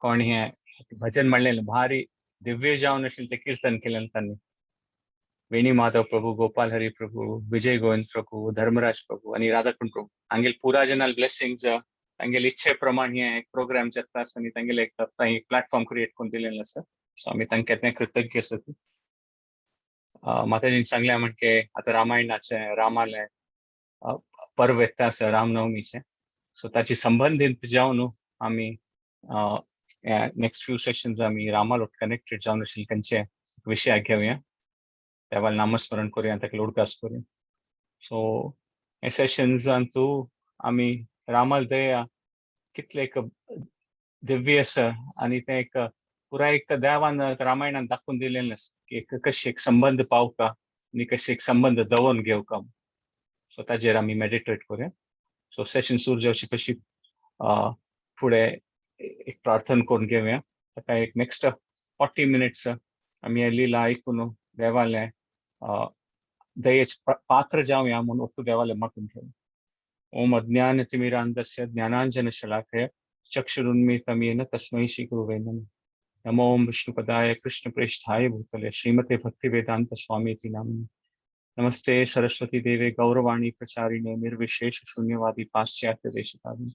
कोण हे भजन म्हणलेलें भारी दिव्य जावन आशिल्लें तें कीर्तन केलें तांणी. वेणी माधव प्रभू, गोपाल हरी प्रभू, विजय गोविंद प्रभू, धर्मराज प्रभू आनी राधाकुंड प्रभू हांगेले पुरा जनाल ब्लेसिंग्स, तांगेले इच्छे प्रमाण हे एक प्रोग्राम जाता आसा आनी तांगेले एक एक प्लॅटफॉर्म क्रिएट करून दिलेलें आसा. सो आमी तांकां तें कृतज्ञ आसा. माताजीन सांगलें म्हणजे आतां रामायणाचें, रामालें पर्व येता आसा रामनवमीचें. सो ताची संबंदीत जावन न्हू आमी नेक्स्ट फ्यू सेशन्स आमी रामालोट कनेक्टेड जावन आशिल्ले खंयचे विशयाक घेवया, देवाल नामस्मरण करुया, ताका उडगास करुया. सो हे सेशन्सान तूं आमी रामाल दया कितले एक दिव्य आसा आनी तें एक पुराय एक देवान रामायणान दाखोवन दिलेलें आसा की एक कशी एक संबंद पावका आनी कशी एक संबंद दवरून घेवका. सो ताजेर आमी मेडिटेट करुया. सो सेशन सुरू जावचे कशी फुडें एक प्रार्थना करून घेवया. ताका एक नेक्स्ट 40 मिनट्स आमी हे लिला आयकून देवालें दयेच पात्र जावया म्हूण वस्तू देवालें मागून घेवया. ओम अज्ञानतिमिरांधस्य ज्ञानांजनशलाकया चक्षुरुन्मीलितं तस्मै श्री गुरुवे नमः. नमो ओम विष्णुपदाय कृष्णप्रेष्ठाय भूतले श्रीमते भक्तिवेदांत स्वामीति नामिने. नमस्ते सरस्वती देवे गौरवाणी प्रचारिणे निर्विशेष शून्यवादी पाश्चात्य देशतारिणे.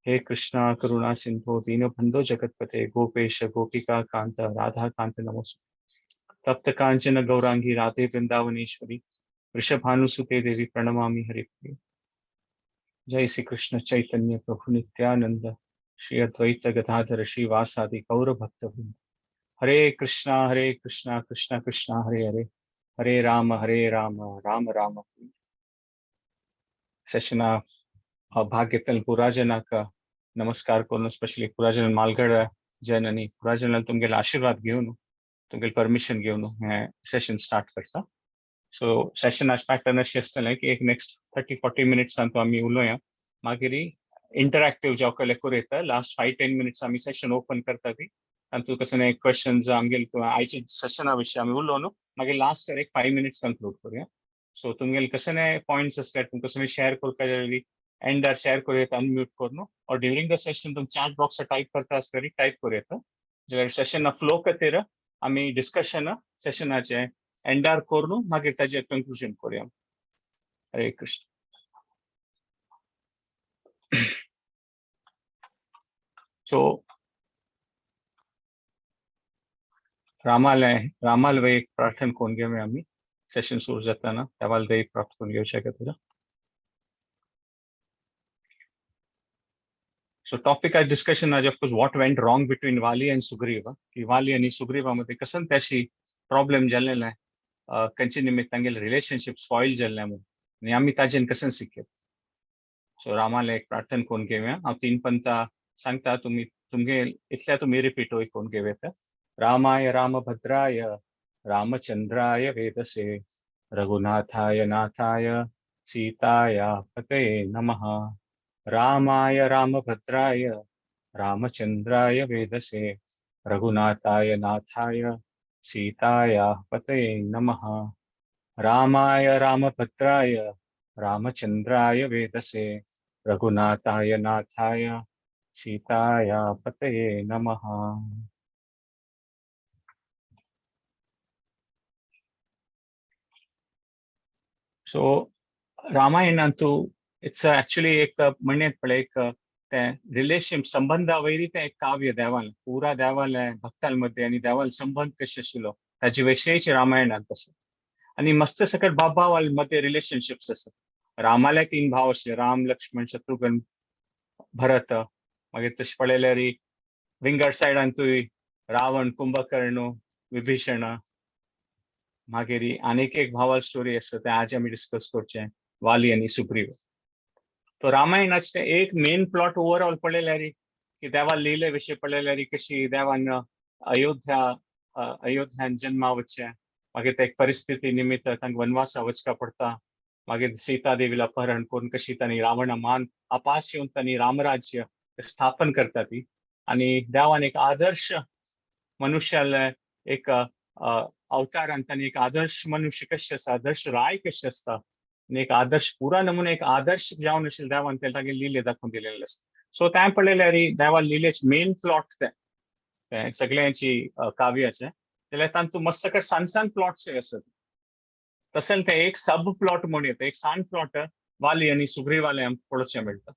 हे कृष्णा करुणा सिंधो दीनबंधो जगतपते गोपेश गोपिका कांत राधा कांत नमोस्तुते. तप्त कांचन गौरांगी राधे वृंदावनेश्वरी वृषभानुसुते देवी प्रणमामि हरिप्रिये. जय श्री कृष्ण चैतन्य प्रभु नित्यानंद श्री अद्वैत गदाधर श्रीवासादि गौर भक्तवृंद. हरे कृष्णा कृष्णा कृष्णा हरे हरे, हरे राम राम राम हरे. सेशना भाग घेतलेल्या पुराजनाक नमस्कार करून, स्पेशली पुराजन मालगड जन आनी पुराजनान तुमगेले आशीर्वाद घेवन तुमगेले परमिशन घेवन हें सेशन स्टार्ट करता. सो सेशनाचे पॅटर्न अशें आसतलें की एक नेक्स्ट 30-40 मिनट्सान तो आमी उलोवया, मागीर इंटरॅक्टिव्ह जावं करूं येता. लास्ट 5-10 मिनट्स आमी सेशन ओपन करता ती तातूंत कसले क्वेश्चन्स आमगेले आयचे सेशना विशीं आमी उलोवन मागीर लास्ट एक 5 मिनट्स कंक्लूड करुया. सो तुमगेले कसले पॉयंट्स आसल्यार तुमकां कसले शेअर करपाक जाय एंडार शेअर करूं येता अनम्यूट करून, ऑर ड्युरींग the session तुमी चॅट बॉक्सार टायप करता आसतरी टायप करूं येता. जाल्यार सेशना फ्लो खातीर आमी डिस्कशन सेशनाचें एंडार करून मागीर ताजेर कंक्लुजन करुया. हरे कृष्ण. सो रामालय रामाल एक प्रार्थना करून घेवया आमी सेशन सुरू जाताना देवाल दया प्राप्त करून घेवच्या खातीर. सो टॉपिक आज डिस्कशन आज of course what went wrong between Vali and Sugriva, की वाली आनी सुग्रीवा मध्ये कसं त्याशी प्रॉब्लेम जाल्लें आहे, खंयचे निमित्त तांगेले रिलेशनशीप स्पॉयल जाल्लें म्हूण आनी आमी ताजेन कसं शिकयत. सो रामाले एक प्रार्थना करून घेवया. हांव 3 पंता सांगता, तुमी तुमगे इतल्या तुमी रिपीट करून घेवया. रामाय रामभद्राय रामचंद्राय वेदसे रघुनाथाय नाथाय सीताया पतये नमः. रामाय रामभद्राय रामचंद्राय वेदसे रघुनाथाय नाथाय सीताया पतये नमः. रामाय रामभद्राय रामचंद्राय वेदसे रघुनाथाय नाथाय सीताया पतये नमः. सो रामायणांतु it's actually एक म्हणण्यात पळय एक तें रिलेशन संबंधा वयरी तें एक काव्य देवान पुरा देवाले भक्तां मध्ये आनी देवाल संबंध कशें आशिल्लो ताजे विशयीच रामायणांत आसा. आनी मस्त सकट भाव मध्ये रिलेशनशिप्स आसा. रामाले 3 भाव आशिल्ले, राम लक्ष्मण शत्रुघ्न भरत. मागीर तशें पळयल्यार विंगड सायडांतूय रावण कुंभकर्ण विभीषण. मागीर आनीक एक भावाल स्टोरी आसा तें आज आमी डिस्कस करचें, वाली आनी सुग्रीव. तो रामायणाचें एक मेन प्लॉट ओवरऑल पळयल्यार की देवा लिले विशय पळयल्यार कशी देवान अयोध्यान जन्मा वचचें, मागीर ते एक परिस्थिती निमित्त तांकां वनवासा वचका पडटा, मागीर सीता देवीला अपहरण करून कशी तांणी रावणा मान अपास येवन तांणी रामराज्य स्थापन करता ती. आनी देवान एक आदर्श मनुष्याले एक अवतारान तांणी एक आदर्श मनुष्य कशें आसा, आदर्श राय कशें आसता आनी एक आदर्श पुरा नमुने एक आदर्श जावन आशिल्ले देवान ते तागेले लिले दाखोवन दिलेले आसा. सो तें पळयल्यार देवा लिलेच मेन प्लॉट तें. ते सगळ्यांची काव्याचे जाल्यार तांतूं मस्तकट सान सान प्लॉट्स आसत. तशें ते एक सब प्लॉट म्हूण येता, एक सान प्लॉट वाली आनी सुग्रीवाले आमकां पळोवचें मेळटा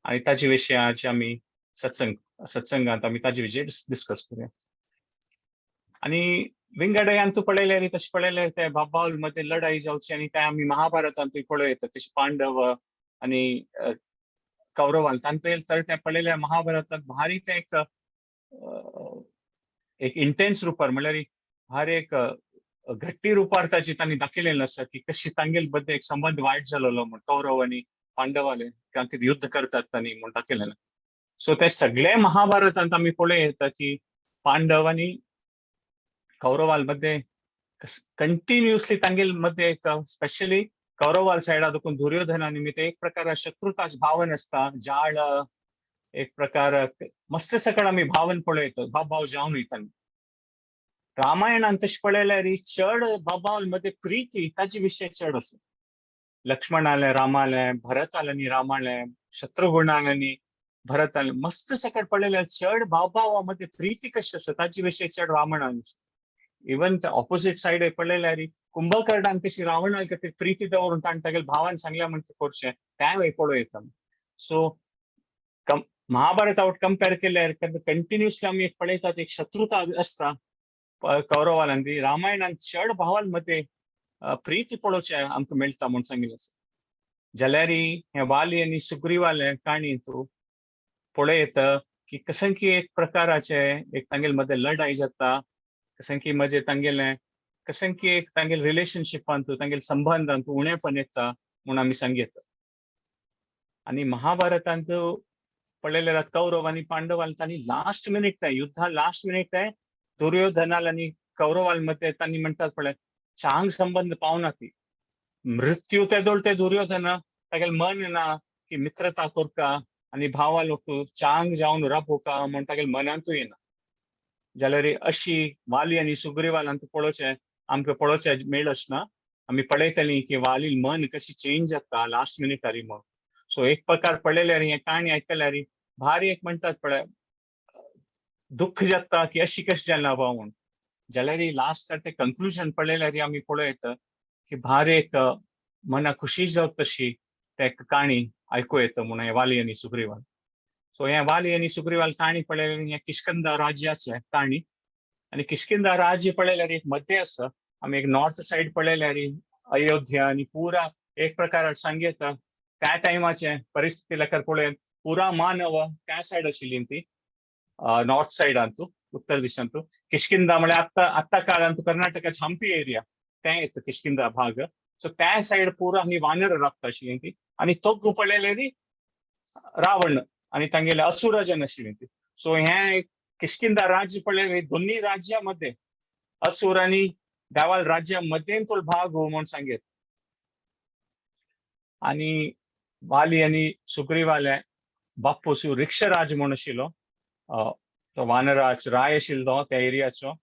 आनी ताजे विशय आज आमी सत्संगांत आमी ताजे विशय डिस्कस करूया. आनी विंगडयान तूं पळयलें आनी तशें पळयलें ते भाव मदें लढाई जावची आनी ते आमी महाभारतांतूय पळोवं येता, तशें पांडव आनी कौरवान तांतूय तर तें पळयलें महाभारतांत भारी तें एक एक इंटेन्स रुपार, म्हणल्यार भारी एक घट्टी रुपार ताची तांणी दाखयलेलें आसा की कशी तांगेल मदें एक संबंद वायट जालेलो म्हूण कौरव आनी पांडवाले तांचे युद्ध करतात तांणी म्हूण दाखयलेलें. सो ते सगळे महाभारतांत आमी पळोवं येता की पांडव आनी कौरवाल मध्ये कंटिन्युअसली तांगेल मध्ये एक स्पेशली कौरवाल सायडा देखून दुर्योधना निमित्त एक प्रकार शत्रुताच भावन आसता, जाळ एक प्रकार मस्त सकळ आमी भावन पळयतात, भाव भाव जावन वयता. रामायणान तशें पळयल्यार चड भाव मध्ये प्रीती ताजे विशय चड आसा. लक्ष्मणाले रामाले, भरताले आनी रामाले, शत्रुघ्नाले आनी भरताले, मस्त सकळ पळयल्यार चड भाव भावा मध्ये प्रीती कशी आसा ताजे विशय चड रामायणान आसा. इवन ऑपोजिट सायड पळयल्यार कुंभकर्णान कशी रावणा खातीर प्रीती दवरून ताणें तागेल्या भावान सांगल्या म्हण करचें तेंय पळोवं येता. सो महाभारता वट कंपेर केल्यार कंटिन्युअसली आमी एक पळयतात एक शत्रुता आसता कौरवालांनी. रामायणान चड भावांमध्ये प्रीती पळोवचें आमकां मेळटा म्हूण सांगिल्लें आसा. जाल्यार हे वाली आनी सुग्रीवाले काणी तूं पळयता की कशें की एक प्रकाराचे एक तांगेले मदें लढाई जाता, कशें की म्हजें तांगेलें कशें की एक तांगेले रिलेशनशिपांत तांगेले संबंदांत उणेपण येता म्हूण आमी सांगयता. आनी महाभारतांत पळयल्यार कौरव आनी पांडवान तांणी लास्ट मिनीट तें युद्धा लास्ट मिनीट तें दुर्योधनाल आनी कौरवाल मध्ये तांणी म्हणटात पळय चांग संबंद पावना ती मृत्यू तेदोळ ते दुर्योधन तागेलें मन ना की मित्रता करका आनी भावा लोक चांग जावन राबोवका म्हूण तागेले मनांतूय येना. जाल्यार अशी वाली आनी सुग्रीवालांत पळोवचें आमकां पळोवचें मेळच ना. आमी पळयतली की वाली मन कशी चेंज जाता लास्ट मिनिटारी म्हूण. सो एक प्रकार पळयल्यार हें काणी आयकल्यार भारी एक म्हणटात पळय दुख्ख जाता की अशी कशें जालें बाबा म्हूण. जाल्यार लास्ट ते कंक्लुजन पळयल्यार आमी पळोवं येता की भारी एक मना खुशी जावत तशी ते काणी आयकूं येता म्हूण हें वाली आनी सुग्रीवाल. सो हें वाली आनी सुग्रीवाल काणी पळयल्यार हें किष्किंधा राज्याचें काणी. आनी किष्किंधा राज्य पळयल्यार एक मध्य आसा. आमी एक नॉर्थ सायड पळयल्यार अयोध्या आनी पुरा एक प्रकार सांगयता त्या टायमाचे परिस्थिती लेखर पळोवन पुरा मानव त्या सायड आशिल्ली ती नॉर्थ सायडांतू उत्तर दिशांतू. किष्किंधा म्हळ्यार आत्तां आत्तां काळांत कर्नाटकाचे हम्पी एरिया तें येता किष्किंधा भाग. सो त्या सायड पुरा आमी वानर राबता आशिल्ली ती आनी तोग्गू पळयल्यार रावण आनी तांगेले असुरजन आशिल्ली ती. सो हें किष्किंधा राज्य पळयल्यार दोन्ही राज्यामध्ये असुर आनी देवाल राज्या मध्येन तो भाग हो म्हूण सांगेत. आनी वाली आनी सुग्रीवाले बापूस ऋक्षराज म्हूण आशिल्लो, तो वानराज राय आशिल्लो त्या एरियाचो.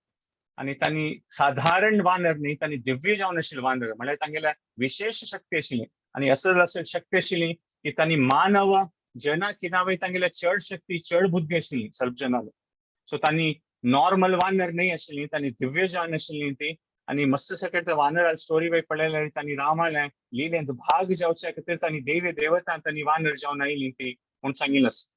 आनी तांणी साधारण वानर न्ही, तांणी दिव्य जावन आशिल्ले वानर, म्हळ्यार तांगेल्या विशेश शक्ती आशिल्ली. आनी असल असल शक्ती आशिल्ली की तांणी मानव जना किनावय तांगेल्या चड शक्ती चड बुद्धी आशिल्ली सर्व जनाले. सो तांणी नॉर्मल वानर न्ही आशिल्ली, तांणी दिव्य जावन आशिल्ली ती. आनी मस्त सकट वानर स्टोरी वय पळयल्यार तांणी रामाले लिलेंत भाग जावच्या खातीर तांणी देवी देवता तांणी वानर जावन आयली ती म्हूण सांगिल्लें आसा.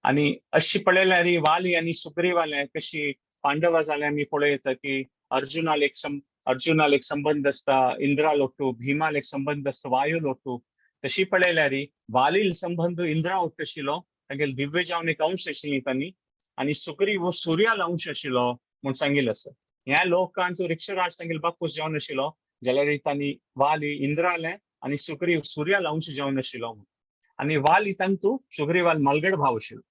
आनी अशी पळयल्यार वाली आनी सुग्रीवाले कशी पांडवा जाले आमी पळयता की अर्जुनाल एक संबंद आसता, इंद्रा लोटू, भीमाल एक संबंद आसता, वायू लोटू. तशी पळयल्यार वालील संबंद इंद्रा ओट्टू आशिल्लो, तांगेले दिव्य जावन एक अंश आशिल्ली तांणी. आनी सुग्रीव हो सूर्याल अंश आशिल्लो म्हूण सांगिल्लें आसा. ह्या लोकांत ऋक्षराज तांगेले बापूस जावन आशिल्लो, जाल्यार तांणी वाली इंद्राले आनी सुग्रीव सूर्याल अंश जावन आशिल्लो. आनी वाली तांतू सुग्रीवाल मालगड भाव आशिल्लो.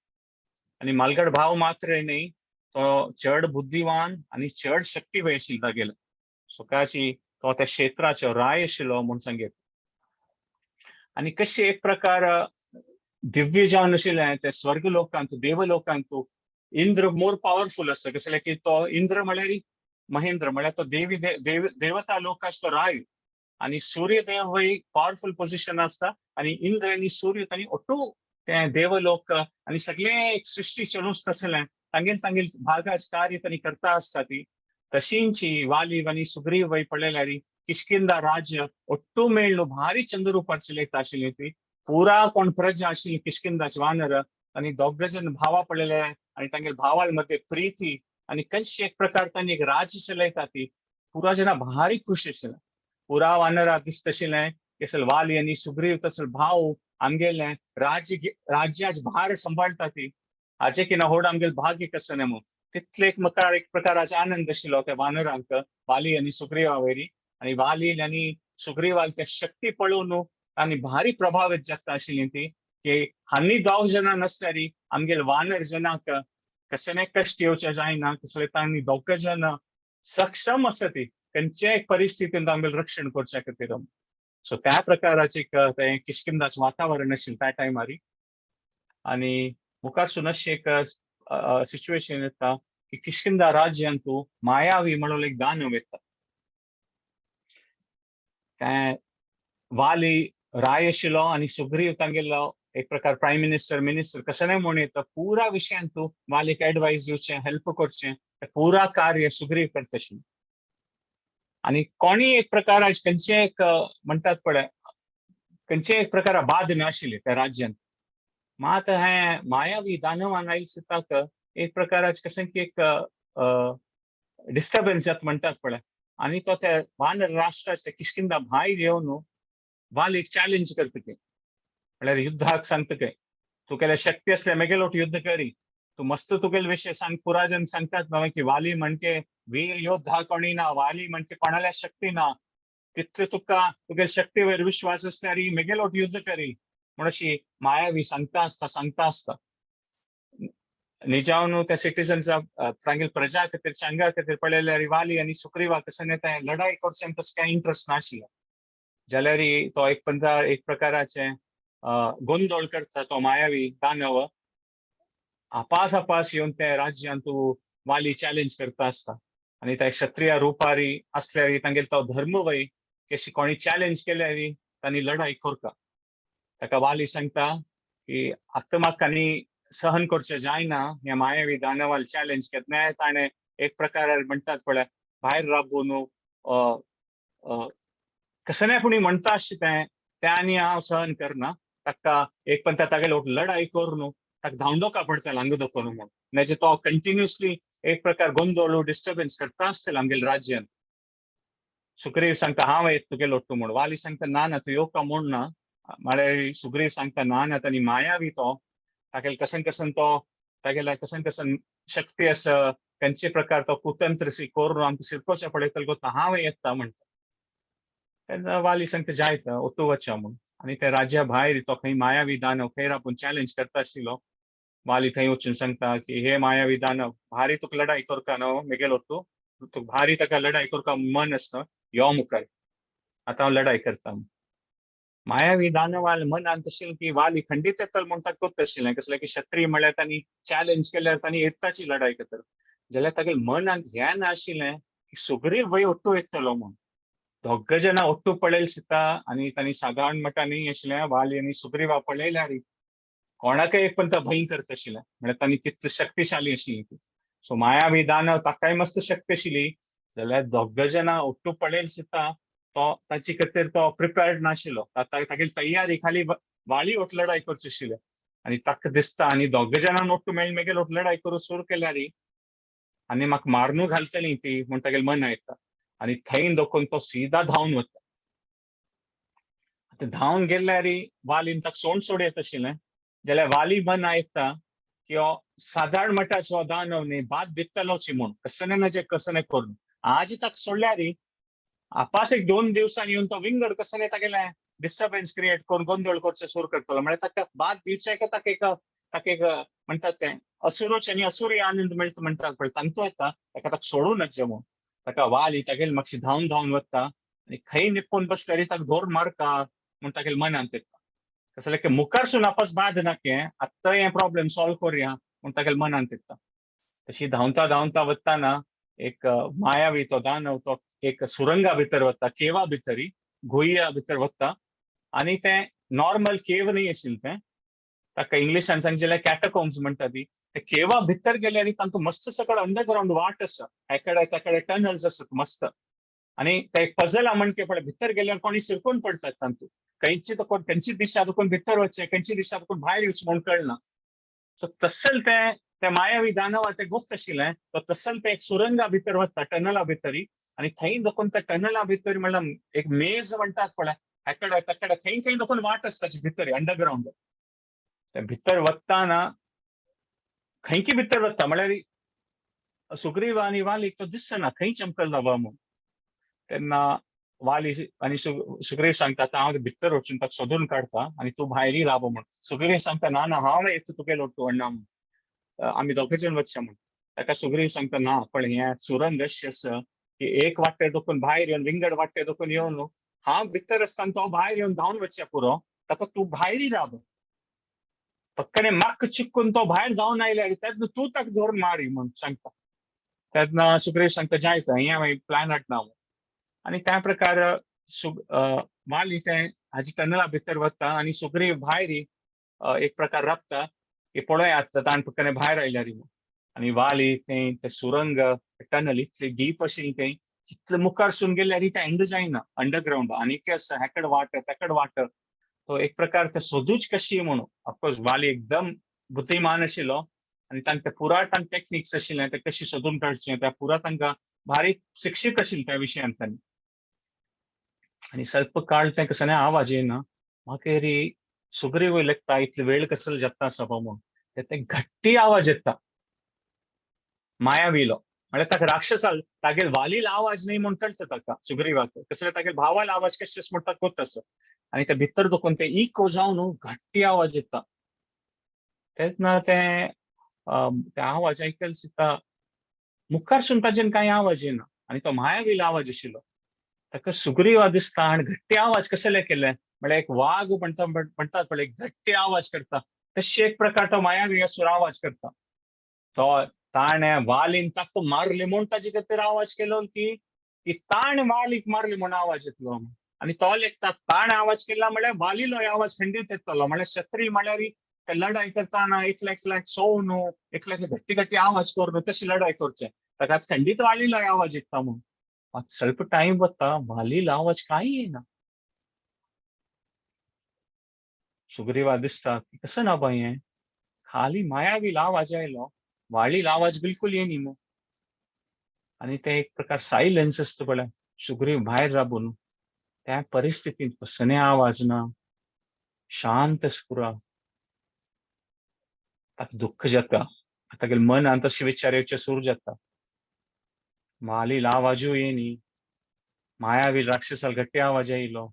आनी मालगड भाव मात्र न्ही, तो चड बुद्धिवान आनी चड शक्ती वय आशिल्ली तागेले. सकाळची तो त्या क्षेत्राचो राय आशिल्लो म्हूण सांगेत. आनी कशें एक प्रकार दिव्य जावन आशिल्लें ते स्वर्ग लोकांतू देवलोकांतू इंद्र मोर पावरफूल आसता. कसलें की तो इंद्र म्हळ्यार महेंद्र म्हळ्यार तो देवी देव देवता लोकांचो तो राय. आनी सूर्यदेव वय पावरफूल पोजिशन आसता. आनी इंद्र आनी सूर्य तांणी ओटू ते देवलोक आनी सगळे एक सृश्टी चलोवच तसलें तांगेल तांगेल भागाच कार्य तांणी करता आसता ती. तशींची वाली आनी सुग्रीव वय पळयल्यार किष्किंधा राज्य ಒಟ್ಟು ಮೇಳ್ನು ಭಾರಿ ಚಂದ ರೂಪಾर चलयता आशिल्ली ती. पुरा कोण प्रजा आशिल्ली किष्किंधाचे वानर आनी दोग जण भावा पळयले आनी तांगेल भावां मध्ये प्रीती आनी कशी एक प्रकार तांणी एक राज्य चलयता ती. पुरा जना भारी खुश आशिल्ले. पुरा वानरा दिसता आशिल्लें केसल वाली आनी सुग्रीव तसल भाव आमगेले राज्य राज्याच भार सांबाळटा ती. हाजे की ना होड आमगेल भाग्य कसं न्ही म्हणून तितले एक मकार एक प्रकाराचो आनंद आशिल्लो त्या वानरांक वाली आनी सुग्रीवा वयरी. आनी वाली आनी सुग्रीवाल त्या शक्ती पळोवन आनी भारी प्रभावित जाता आशिल्ली ती की हांनी दोग जाणां नासल्यार आमगेल वानर जनाक कशें कश्ट येवचें जायना, कसले तांणी दोग जाणां सक्षम आसा ती खंयच्याय एक परिस्थितींत आमगेल रक्षण करच्या खातीर. सो त्या प्रकाराचे एक तें किष्किंधाचें वातावरण आशिल्लें त्या टायमार. आनी मुखारसून अशें एक सिच्युएशन येता की किष्किंधा राज्यांतू मायावी म्हणून एक दानव येता. तें वाली राय आशिल्लो आनी सुग्रीव तांगेलो एक प्रकार प्रायम मिनिस्टर मिनिस्टर कशें न्हय म्हूण येता पुरा विशयांतू वालीक एडवायस दिवचें, हेल्प करचें, पुरा कार्य सुग्रीव करता आशिल्लो. आनी कोणी एक प्रकार खंयचे एक म्हणटात पळय खंयचे एक प्रकार बाद नाशिल्ले त्या राज्यांत. मात हें मायावी दानवान आयल सुद्दां एक प्रकाराचे कशें की एक डिस्टर्बन्स जाता म्हणटात पळय. आनी तो त्या वानर राष्ट्राचे किष्किंधा भायर येवन वालीक चॅलेंज करता की म्हळ्यार युद्धाक सांगता काय तुगेले शक्ती असल्या मेगेलोट युद्ध करी, तूं मस्त तुगेले विशय सांग. पुरा जन सांगतात न्हय की वाली म्हणके वीर योद्धा कोणी ना, वाली म्हणके कोणाल्या शक्ती ना, तितले तुका तुगेले शक्तीवर विश्वास असल्यार मेगेलोट युद्ध करी म्हण अशी मायावी सांगता आसता सांगता आसता. निजावन त्या सिटीजन्सा तांगेले प्रजा खातीर चंगा खातीर पळयल्यार वाली आनी सुग्रीवा कशें तें लढाई करचें तसो कांय इंट्रस्ट नाशिल्लो. जाल्यार तो एक पंथा एक प्रकाराचे गोंदळ करता तो मायावी दानव आपास आपास येवन ते राज्यांतू वाली चॅलेंज करता आसता. आनी ते क्षत्रिय रुपारी असल्यार तांगेलो तो धर्म वय की अशी कोणी चॅलेंज केल्यार तांणी लढाई करता. ताका वाली सांगता की आतां म्हाका आनी सहन करचें जायना ह्या मायावी दानवाल चॅलेंज केन्नाय ताणें एक प्रकार म्हणटात पळय भायर राबून कशें नाय कोणी म्हणटा अशें तें तें आनी हांव सहन करना. ताका एक पण तागेलो लढाई करून ताका धांवडोका पडटलें हांगा दखून म्हणून, नाजाल्यार तो कंटिन्युअसली एक प्रकार गोंदळ डिस्टर्बन्स करता आसतलें आमगेल्या राज्यान. सुग्रीव सांगता हांव येत तुगेलो तूं म्हूण. वाली सांगता ना ना तूं येवका म्हूण ना. म्हळ्यार सुग्रीव सांगता ना ना ताणी मायावी तो तागेले कशें कशें तो तागेले कशें कशें शक्ती आसा खंयचे प्रकार तो कुतंत्र करून आमकां शिरकोवचें पळयतलो गोता हांव येता म्हणटा. तेन्ना वाली सांगता जायत ओतू वचा म्हूण. आनी त्या राज्या भायर तो खंय मायावी दानव खंय राबून चॅलेंज करता आशिल्लो. वाली थंय वचून सांगता की हे मायावी दानव भारी तुका लढाई करता न्हू मेगेलो तूं तुका भारी ताका लढाई करपा मन आसता यो मुखार आतां हांव लढाई करता. मायावी दानवाल मनान तशें की वाली खंडीत येतलो म्हूण ताका कोत्त आशिल्लें कसलें की क्षत्रिय म्हळ्यार तांणी चॅलेंज केल्यार तांणी येताची लढाई करतलो जाल्यार तागेले मनांत हें नाशिल्लें की सुग्रीव वय ओट्टू येतलो म्हूण. दोग जाणां ओट्टू पळयले सुद्दां आनी तांणी सादारण मटान न्ही आशिल्लें वाली आनी सुग्रीवा पळयल्यार कोणाकय एक पण भंय करता आशिल्लें म्हळ्यार तांणी तितली शक्तिशाली आशिल्ली ती. सो मायावी दानव ताकाय मस्त शक्ती आशिल्ली जाल्यार दोग जाणां ओट्टू पळयले सुद्दां तो ताची खातीर तो प्रिपेर्ड नाशिल्लो. तागेली तयारी खाली वाली ओट लढाई करची आशिल्ली आनी ताका दिसता आनी दोग जाणां ओट्टू मेळ मेगेल ओट लढाई करूं सुरू केल्यार आनी म्हाका मारनू घालतली ती म्हूण तागेले मना येता आनी थंय दखून तो सीधा धांवन वता. आतां धांवन गेल्यार वालीन ताका सोड सोड येता आशिल्लें जाल्यार वाली मना येता की हो सादारण मठाचो दानव न्ही बाद दितलोच म्हूण कसने ना जे कसने करून आज ताका सोडल्यार आपास एक 2 दिवसांनी येवन तो विंगड कसने तागेले डिस्टर्बन्स क्रिएट करून गोंदळ करचें सुरू करतलो. म्हळ्यार ताका बाद दिवचें का ताका एक ताका एक म्हणटात तें असुरोच आनी असुरी आनंद मेळटा म्हणटात पळय तांचो येता ताका ताका सोडूं नजे म्हूण. ताका वाली तागेले मातशी धांवन धांवन वता आनी खंय निपून बसल्यार ताका धोर मारका म्हूण तागेले मनांत येता. कसलें की मुखारसून आपस बाद नाके आत्तां हें प्रॉब्लेम सॉल्व करुया म्हूण तागेले मनांत येता. तशी धांवता धांवता वतना एक मायावी तो दानव तो एक सुरंगा भितर वता, केवा भितरी गुह्या भितर वता आनी तें नॉर्मल केव न्ही आशिल्लें तें, ताका इंग्लिशान सांगचें जाल्यार कॅटकोम्स म्हणटा ती. ते केवा भितर गेले आनी तांकां मस्त सकळ अंडरग्रावंड वाट आसा, एकडे तेकडे टनल्स आसात मस्त. आनी ते पजल म्हणके पळय भितर गेल्यार कोणी शिरकून पडतात तांतू, खंयची तो खंयची दिशा तुकून भितर वचचें, खंयची दिशा तुकून भायर येवचें म्हूण कळना. सो तसल ते ते मायावी दानवा ते गुप्त आशिल्लें, तो तसल ते एक सुरंगा भितर वता टनला भितरी, आनी थंय दोकून त्या टनला भितर म्हणल्यार एक मेज म्हणटात पळय, एकडे तेकडे थंय थंय दोकून वाट आसता भितर अंडरग्रावंड. ते भितर वताना खंयकी भितर वता म्हळ्यार सुग्रीव आनी वालीक तो दिसना खंय चमकल बाबा म्हूण. तेन्ना वाली आनी सुग्रीव सांगता हांव भितर वचून ताका सोदून काडटा आनी तूं भायरी राव म्हूण. सुग्रीव सांगता ना ना हांव येता तुगे लोटू अण्णा म्हूण, आमी दोगे जाण वचया म्हूण. ताका सुग्रीव सांगता ना पण हें सुरंग अशें आसा की एक वाटे दोकून भायर येवन विंगड वाटे दोकून येवन हांव भितर आसतना तो भायर येवन धांवन वचया पुरो, ताका तूं भायरी राव. पक्कने माक्क चिक्कून तो भायर धांवन आयले तेन्ना तूं ताका धरून मारी म्हूण सांगता. तेन्ना सुग्रीव सांगता जायता हें हांवें प्लॅन हाडना म्हूण. आनी त्या प्रकार वाली तें हाजी टनला भितर वता आनी सुग्रीव भायर एक प्रकार राबता की पळयात ताण पक्कने भायर आयल्यार म्हूण. आनी वाली तें ते सुरंग टनल इतली डीप आशिल्ली तें इतले मुखार सून गेल्यार तें एंड जायना अंडरग्रावंड, आनीक आसा हेकड वाट तेकड वाट, तो एक प्रकार ते सोदूच कशी म्हणून. ऑफकोर्स वाली एकदम बुद्धिमान आशिल्लो आनी तांकां पुरा तांकां टेक्निक्स आशिल्लें ते कशी सोदून काडचें, त्या पुरा तांकां भारी शिक्षीत आशिल्लें त्या विशयांत तांणी. आनी स्वल्प काळ तें कसो आवाज येना, मागीर सुग्रीव लेखता इतले वेळ कसलो जाता आसा म्हूण, ते घट्टी आवाज येता मायावीलो, म्हळ्यार ताका राक्षसा तागेल वालील आवाज न्ही म्हूण कळटा ताका सुग्रीवाक, कसले तागेल भावाल आवाज कशें म्हणटा कोत आसा. आनी ते भितर दोकून ते इको जावन घट्टी आवाज येता. तेन्ना ते ते आवाज आयकल सुद्दां मुखारसून ताजेन कांय आवाज येना आनी तो मायावील आवाज आशिल्लो. ताका सुग्रीवा दिसता आनी घट्टी आवाज कसले केले म्हळ्यार एक वाग म्हणटा म्हणटात पळय घट्टी आवाज करता, तशें एक प्रकार तो मायावी असुर आवाज करता. तो ताणें वालीन ताका मारले म्हूण ताजे खातीर आवाज केलो की की ताणें वालीक मारले म्हूण आवाज येतलो. आनी तो लेखता ताणें आवाज केला म्हळ्यार वालीलो आवाज खंडीत येतलो, म्हळ्यार क्षत्रिय म्हळ्यार ते लढाई करतना एकल्या एकल्याक सोव न्हू, एकल्या घट्टी घट्टी आवाज करून तशी लढाई करचे, ताका खंडीत वालीलो आवाज येता म्हूण. स्वल्प टायम वता वालीलो आवाज कांय येना. सुग्रीवा दिसता की कसं ना बाय हें, खाली मायावील आवाज आयलो, वालील आवाज बिलकुल येनी मू. आनी ते एक प्रकार सायलन्स आसता पळय, सुग्रीव भायर राबून त्या परिस्थितींत कसने आवाज ना, शांत पुरा. ताका दुख्ख जाता, तागेले मनांत तशे विचार येवचे सुरू जाता. वालील आवाजूय येनी, मायावी राक्षसाल घट्टी आवाज येयलो,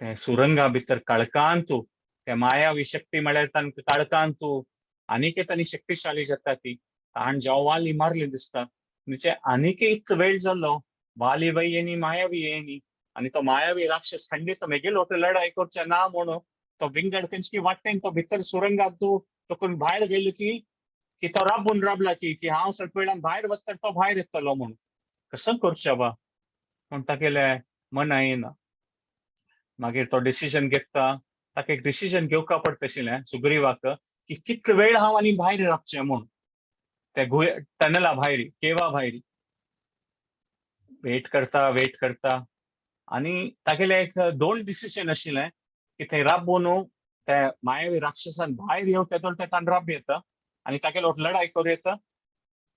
ते सुरंगा भितर काळकांतू ते मायावी शक्ती म्हळ्यार तांकां काळकांतू आनीक तांणी शक्तिशाली जाता ती. ताण जेव वाली मारली दिसता म्हणजे आनीक इतलो वेळ जाल्लो वाली वय येनी मायावी येनी, आनी तो मायावी राक्षस खंडीत मेगेलो लढाई करचे ना म्हणून तो विंगड खंयची वाटेन तो भितर सुरंगात तूं तो कोण भायर गेलो की की तो राबून राबला की की हांव स्वल्प वेळान भायर वचतर तो भायर येतलो म्हणून. कसं करचें बा पूण तागेले मना येना. मागीर तो डिसिजन घेता, ताका एक डिसिजन घेवका पडटा आशिल्लें सुग्रीवाक की कितलो वेळ हांव आनी भायर रावचें म्हूण, त्या गुहे टनला भायर केवा भायर वेट करता वेट करता. आनी तागेलें एक दोन डिसिजन आशिल्लें की थंय राबून त्या मायावी राक्षसान भायर येवन तेदोळ ते ताण राब येता आनी तागेलो लढाई करूं येता,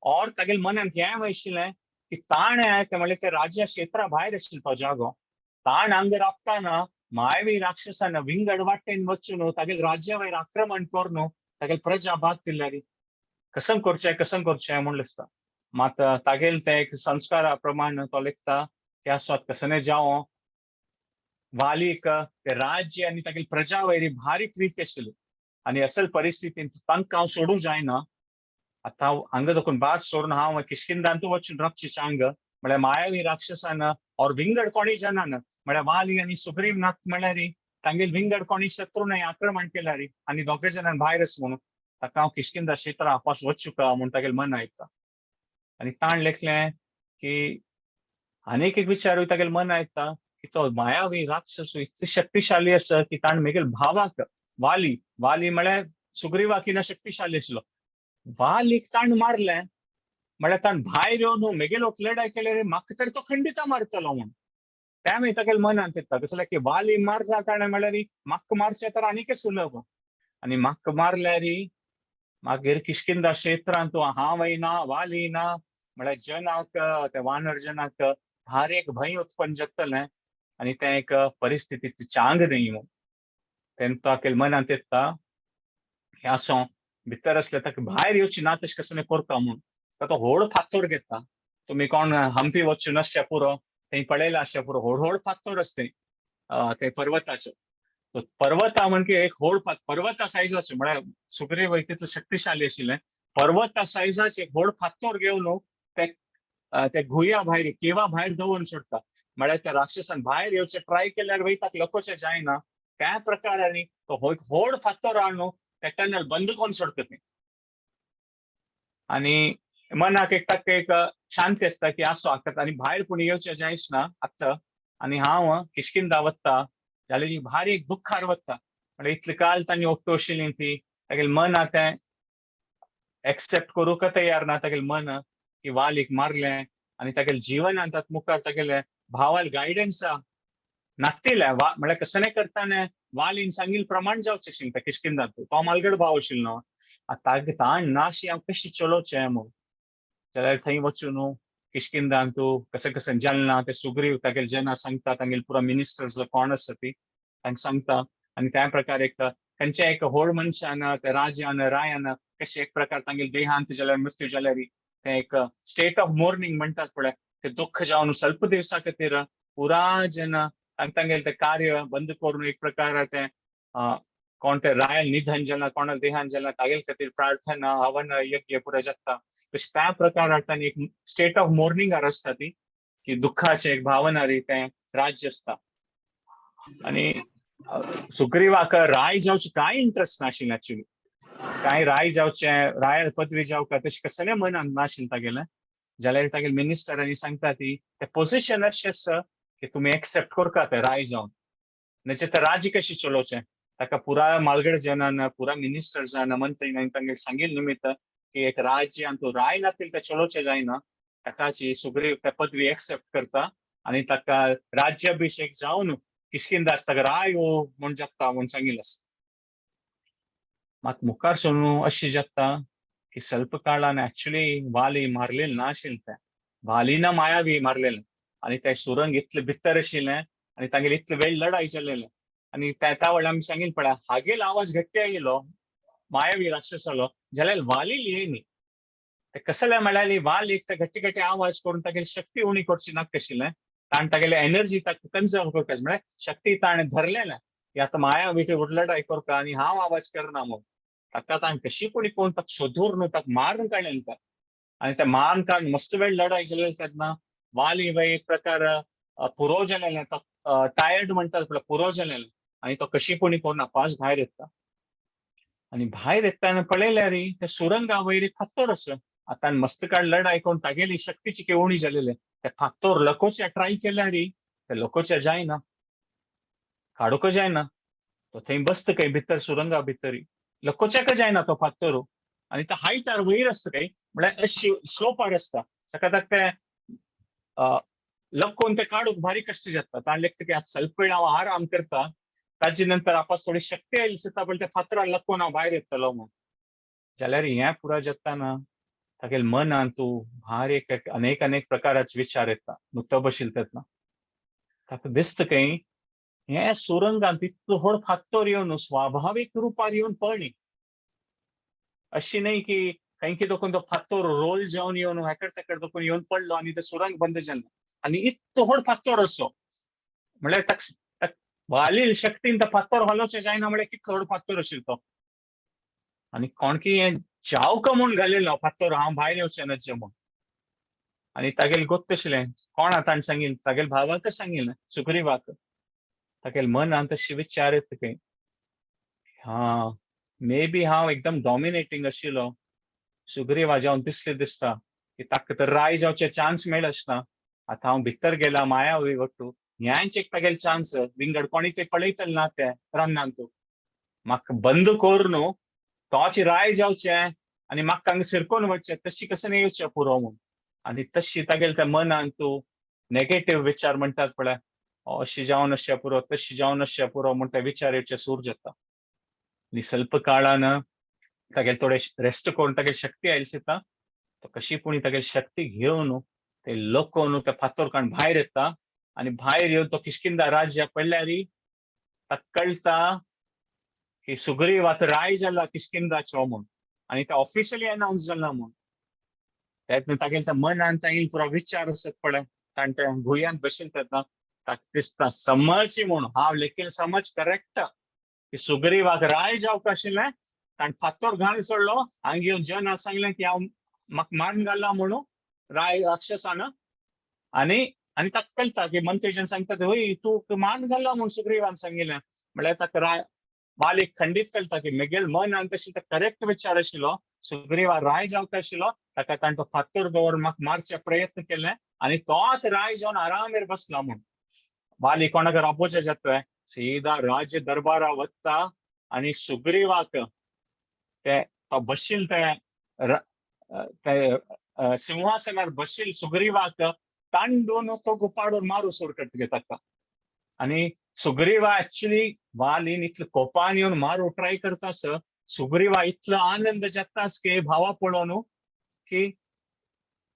और तागेले मनांत हें आशिल्लें की ताणें ते म्हणल्यार ते राज्य क्षेत्रा भायर आशिल्लो तो जागो, ताण हांगा राबताना मायावी राक्षसान विंगड वाटेन वचून तागेले राज्या वयर आक्रमण करून तागेले प्रजा बाद दिल्यारी कसं करचें कसं करचें म्हूण दिसता. मात तागेले ते एक संस्कारा प्रमाण तो लेखता की आसत कसने जावं वालीक ते राज्य आनी तागेली प्रजा वयर भारी प्रीती आशिल्ली आनी असल परिस्थितीन तांकां हांव सोडूंक जायना, आतां हांव हांगा दोकून बाद सोडून हांव किश्किंदांतू वचून राबची सांग म्हळ्यार मायावी राक्षसान और विंगड कोणी जनान म्हळ्यार वाली आनी सुग्रीव नाथ म्हळ्यार तांगेल विंगड कोणी शत्रू आक्रमण केल्यार आनी दोगे जणान भायर म्हणून ताका हांव किश्किंदा क्षेत्रा आपस वचूं म्हूण तागेलें मन आयता. आनी ताण लेखलें की आनीक एक विचारूय तागेलें मन आयता की तो मायावी राक्षस इतली शक्तिशाली आसा की ताण मेगेल भावाक वाली, वाली म्हळ्यार सुग्रीवाक शक्तिशाली आशिल्लो, वालीक ताण मारलें म्हळ्यार ताण भायर येवन मेगेलो लडाय केल्यार म्हाका तर तो खंडिता मारतलो म्हूण त्या मागीर तागेले मनांत येता. कसलें की वाली मारता ताणें म्हळ्यार म्हाका मारचें तर आनीकय सुलभ, आनी म्हाका मारल्यार मागीर किष्किंधा क्षेत्रांत हांव ना वाली ना म्हळ्यार जनाक त्या वानर जनाक भारी एक भंय उत्पन्न जातलें आनी तें एक परिस्थिती चांग न्ही म्हूण तेन्ना तागेले मनांत येता हें आसूं भितर आसलें ताका भायर येवची ना तशें कसलें करता म्हूण. तो व्हड फातोर घेता. तुमी कोण हंपी वचून आसच्या पुरो थंय पळयलां आसच्या पुरो, व्हड व्हड फातोर आसता थंय पर्वताचो. तो पर्वता म्हणजे एक व्हड पर्वता सायजाचो म्हळ्यार सुग्रीव तितलो शक्तिशाली आशिल्लें, पर्वता सायजाचे एक व्हड फातोर घेवन ते ते घुया भायर केवा भायर दवरून सोडटा. म्हळ्यार त्या राक्षसान भायर येवचें ट्राय केल्यार वय ताका लकोचें जायना त्या प्रकारांनी तो व्हड फातोर हाडून ते टनल बंद करून सोडटा तें. आनी मनाक एक ताका एक शांती आसता की आसो आतां आनी भायर कोणी येवचें जायच ना आतां, आनी हांव किष्किंधा वता जाल्यार भारी एक दुख्खार वता. म्हळ्यार इतले काल तांणी ओट्टो आशिल्ली ती तागेलें मन आतां एक्सेप्ट करूंक तयार ना. तागेलें मन की वालीक मारलें आनी तागेलें जिवनांत आतां मुखार तागेलें भावाल गायडन्सा नासतिलें म्हळ्यार कसलें करतना वालीन सांगिल्लें प्रमाण जावचें आशिल्लें त्या किष्किंधांत. तो मालगड भाव आशिल्लो न्हू, आतां ताका ताण नाशी हांव कशी चलोवचें म्हूण. जाल्यार थंय वचून न्हू किष्किंधांत कशें कशें जालें ना ते सुग्रीव तागेले जेन्ना सांगता तांगेले पुरा मिनिस्टर्स कोण आसा ती तांकां सांगता. आनी त्या प्रकार एक खंयच्या एक व्हड मनशान त्या राजान रायान कशें एक प्रकार तांगेले देहांत जाल्यार मृत्यू जाल्यार तें एक स्टेट ऑफ मोर्निंग म्हणटात पळय, ते दुख्ख जावन स्वल्प दिवसा खातीर पुरा जेन्ना तांगेलें तें कार्य बंद करून एक प्रकार तें कोण ते रायान निधन जालां कोणा देहान जालां तागेले खातीर प्रार्थना हवन यज्ञ पुरा जाता. तशें त्या प्रकार तांणी एक स्टेट ऑफ मोर्निंगार आसता ती की दुख्खाचें एक भावना री तें राज्य आसता. आनी सुग्रीवाक राय जावचें कांय इंट्रस्ट नाशिल्लें एक्चुली, कांय राय जावचें राय पदवी जावका तशें कसलें मनांत नाशिल्लें तागेलें. जाल्यार तागेले मिनिस्टरांनी सांगता ती तें पोजिशन अशें आसा की तुमी एक्सेप्ट करता तें राय जावन, नाजाल्यार तें राज्य कशें चलोवचें. ताका पुरा मालगड जनान पुरा मिनिस्टर्सान मंत्रीन तांगे सांगिल्लें निमित्त की एक राज्य आनी तूं राय नातील तें चलोवचें जायना. ताकाची सुग्रीव त्या पदवी एक्सेप्ट करता आनी ताका राज्याभिशेक जावन किष्किंधाक ताका राय हो म्हूण जाता म्हूण सांगिल्लें आसा. मात मुखार सरून अशें जाता की स्वल्प काळान एक्चुली वाली मारलेलें ना आशिल्लें, तें वालीना मायावी मारलेलें आनी तें सुरंग इतलें भितर आशिल्लें आनी तांगेले इतले वेळ लडाय चल्लेलें. आनी त्या वेळार आमी सांगिल्लें पळय हागेल आवाज घट्टी आयलो मायावी राक्षसालो जाल्यार वाली येयनी. ते कसले म्हळ्यार वालीक ते घट्टी घट्टी आवाज करून तागेली शक्ती उणी करची नाका आशिल्लें, ताणें तागेले एनर्जी ताका कन्जर्व करपाक म्हळ्यार शक्ती ताणें धरलेलें की आतां मायावी लडाय करता आनी हांव आवाज करना म्हूण. ताका ताणें कशी कोणी कोण ताका सोदूर न्हू ताका मारून काडलें ताका. आनी ते मारून काडून मस्त वेळ लडाय जालें तेन्ना वाली बाई एक प्रकार पुरो जालेलें, तो टायर्ड म्हणटात पळय पुरो जालेलें आनी तो कशी कोणी करून आपास भायर येता. आनी भायर येतना पळयल्यार ते सुरंगा वयर एक फातोर आसा. आतां मस्त काळ लडाय करून तागेली शक्तीची उणी जालेले ते फातोर लकोवच्या ट्राय केल्यार ते लकोवच्या जायना, काडूंक जायना. तो थंय बसता खंय भितर सुरंगा भितर लकोवच्याक जायना तो फातोर. आनी तो हायटार वयर आसता खंय म्हळ्यार अशी स्लोपार आसता ताका ताका ते लकोवन ते काडूंक भारी कश्ट जाता. ताणें लेखता की आतां स्वल्प वेळ हांव आराम करता, ताजे नंतर आपस थोडी शक्ती आयली दिसता पण त्या फातरार लकोवन हांव भायर येतलो म्हूण. जाल्यार हें पुरा जाता ना तागेले मनांत तूं भारी एक अनेक अनेक प्रकाराचे विचार येता नुकतो बशिल्लो तेन्ना. ताका दिसता खंय हें सुरंगांत इतलो व्हड फातर येवन स्वाभावीक रुपार येवन पडली, अशी न्हय की खंय कितें तो फातर रोल जावन येवन हेकड तेकड दोकून येवन पडलो आनी तें सुरंग बंद जालें. आनी इतलो व्हड फातर असो म्हळ्यार ताका वालील शक्तीन तो फातर हालोवचें जायना म्हळ्यार कितलो व्हड फातर आशिल्लो तो. आनी कोणकी हें जावका म्हूण घालिल्लो फातर हांव भायर येवचें नज्जे म्हूण. आनी तागेलें गोत्त आशिल्लें कोणा ताणें सांगिल्लें तागेले भावाक सांगिल्लें सुग्रीवाक. तागेले मनांत तशें विचार येता खंय हा मे बी हांव एकदम डॉमिनेटींग आशिल्लो सुग्रीवा जावन दिसलें दिसता की ताका तर राय जावचे चान्स मेळच ना. आतां हांव भितर गेला मायावी वट्टू ह्याच एक तागेले चान्स विंगड कोणी ते पळयतले ना ते रानांत म्हाका बंद करून तोच राय जावचें आनी म्हाका हांगा सिरकोन वचचें तशी कशें येवचें पुरो म्हूण. आनी तशी तागेले त्या मनान तूं नेगेटीव विचार म्हणटात पळय, अशें जावन अशें पुरो तशी जावन अशें पुरो म्हूण ते विचार येवचे सूर जाता. आनी स्वल्प काळान तागेले थोडे रेस्ट करून तागेली शक्ती आयली दिसता, तो कशी पुणी तागेली शक्ती घेवन ते लोकोन त्या फातोर काडून भायर येता. आनी भायर येवन तो किष्किंधा राज्या पडल्यार ताका कळटा की सुग्रीव आतां राय जाला किष्किंधाचो म्हूण आनी ते ऑफिशियली अनाउन्स जाला म्हूण. तेन्ना तागेले त्या मनान तागेले पुरो विचार आसत पळय, ताणें ते भुंयांत बशिल्ले तेन्ना ताका दिसता समज म्हूण हांव लेखील समज करेक्ट की सुग्रीवाक राय जावंक आशिल्लें, ताणें फातोर घालून सोडलो. हांगा येवन जना सांगलें की हांव म्हाका मारून घाला म्हणून राय राक्षसान. आनी आनी ताका कळटा की मंत्रीजन सांगतात हय तूं मारून घाला म्हूण सुग्रीवान सांगिल्लें. म्हळ्यार ताका राय वालीक खंडीत कळटा की मेगेल मनान तशें ते करेक्ट विचार आशिल्लो, सुग्रीवा राय जावंक आशिल्लो, ताका ताणें तो फातर दवर म्हाका मारचे प्रयत्न केले आनी तोच राय जावन आरामेर बसला म्हूण. वाली कोणाक राबोवचें जाता, सीधा राज्य दरबारा वता आनी सुग्रीवाक ते तो बशील ते ते सिंहासनार बशील सुग्रीवाक तांडून तो गुपाडून मारू सुरू करता ताका. आनी सुग्रीवा एक्चुअली वालीन इतलो कोपान येवन मारू ट्राय करता आसर सुग्रीवा इतलो आनंद जाता की भावा पळोवन की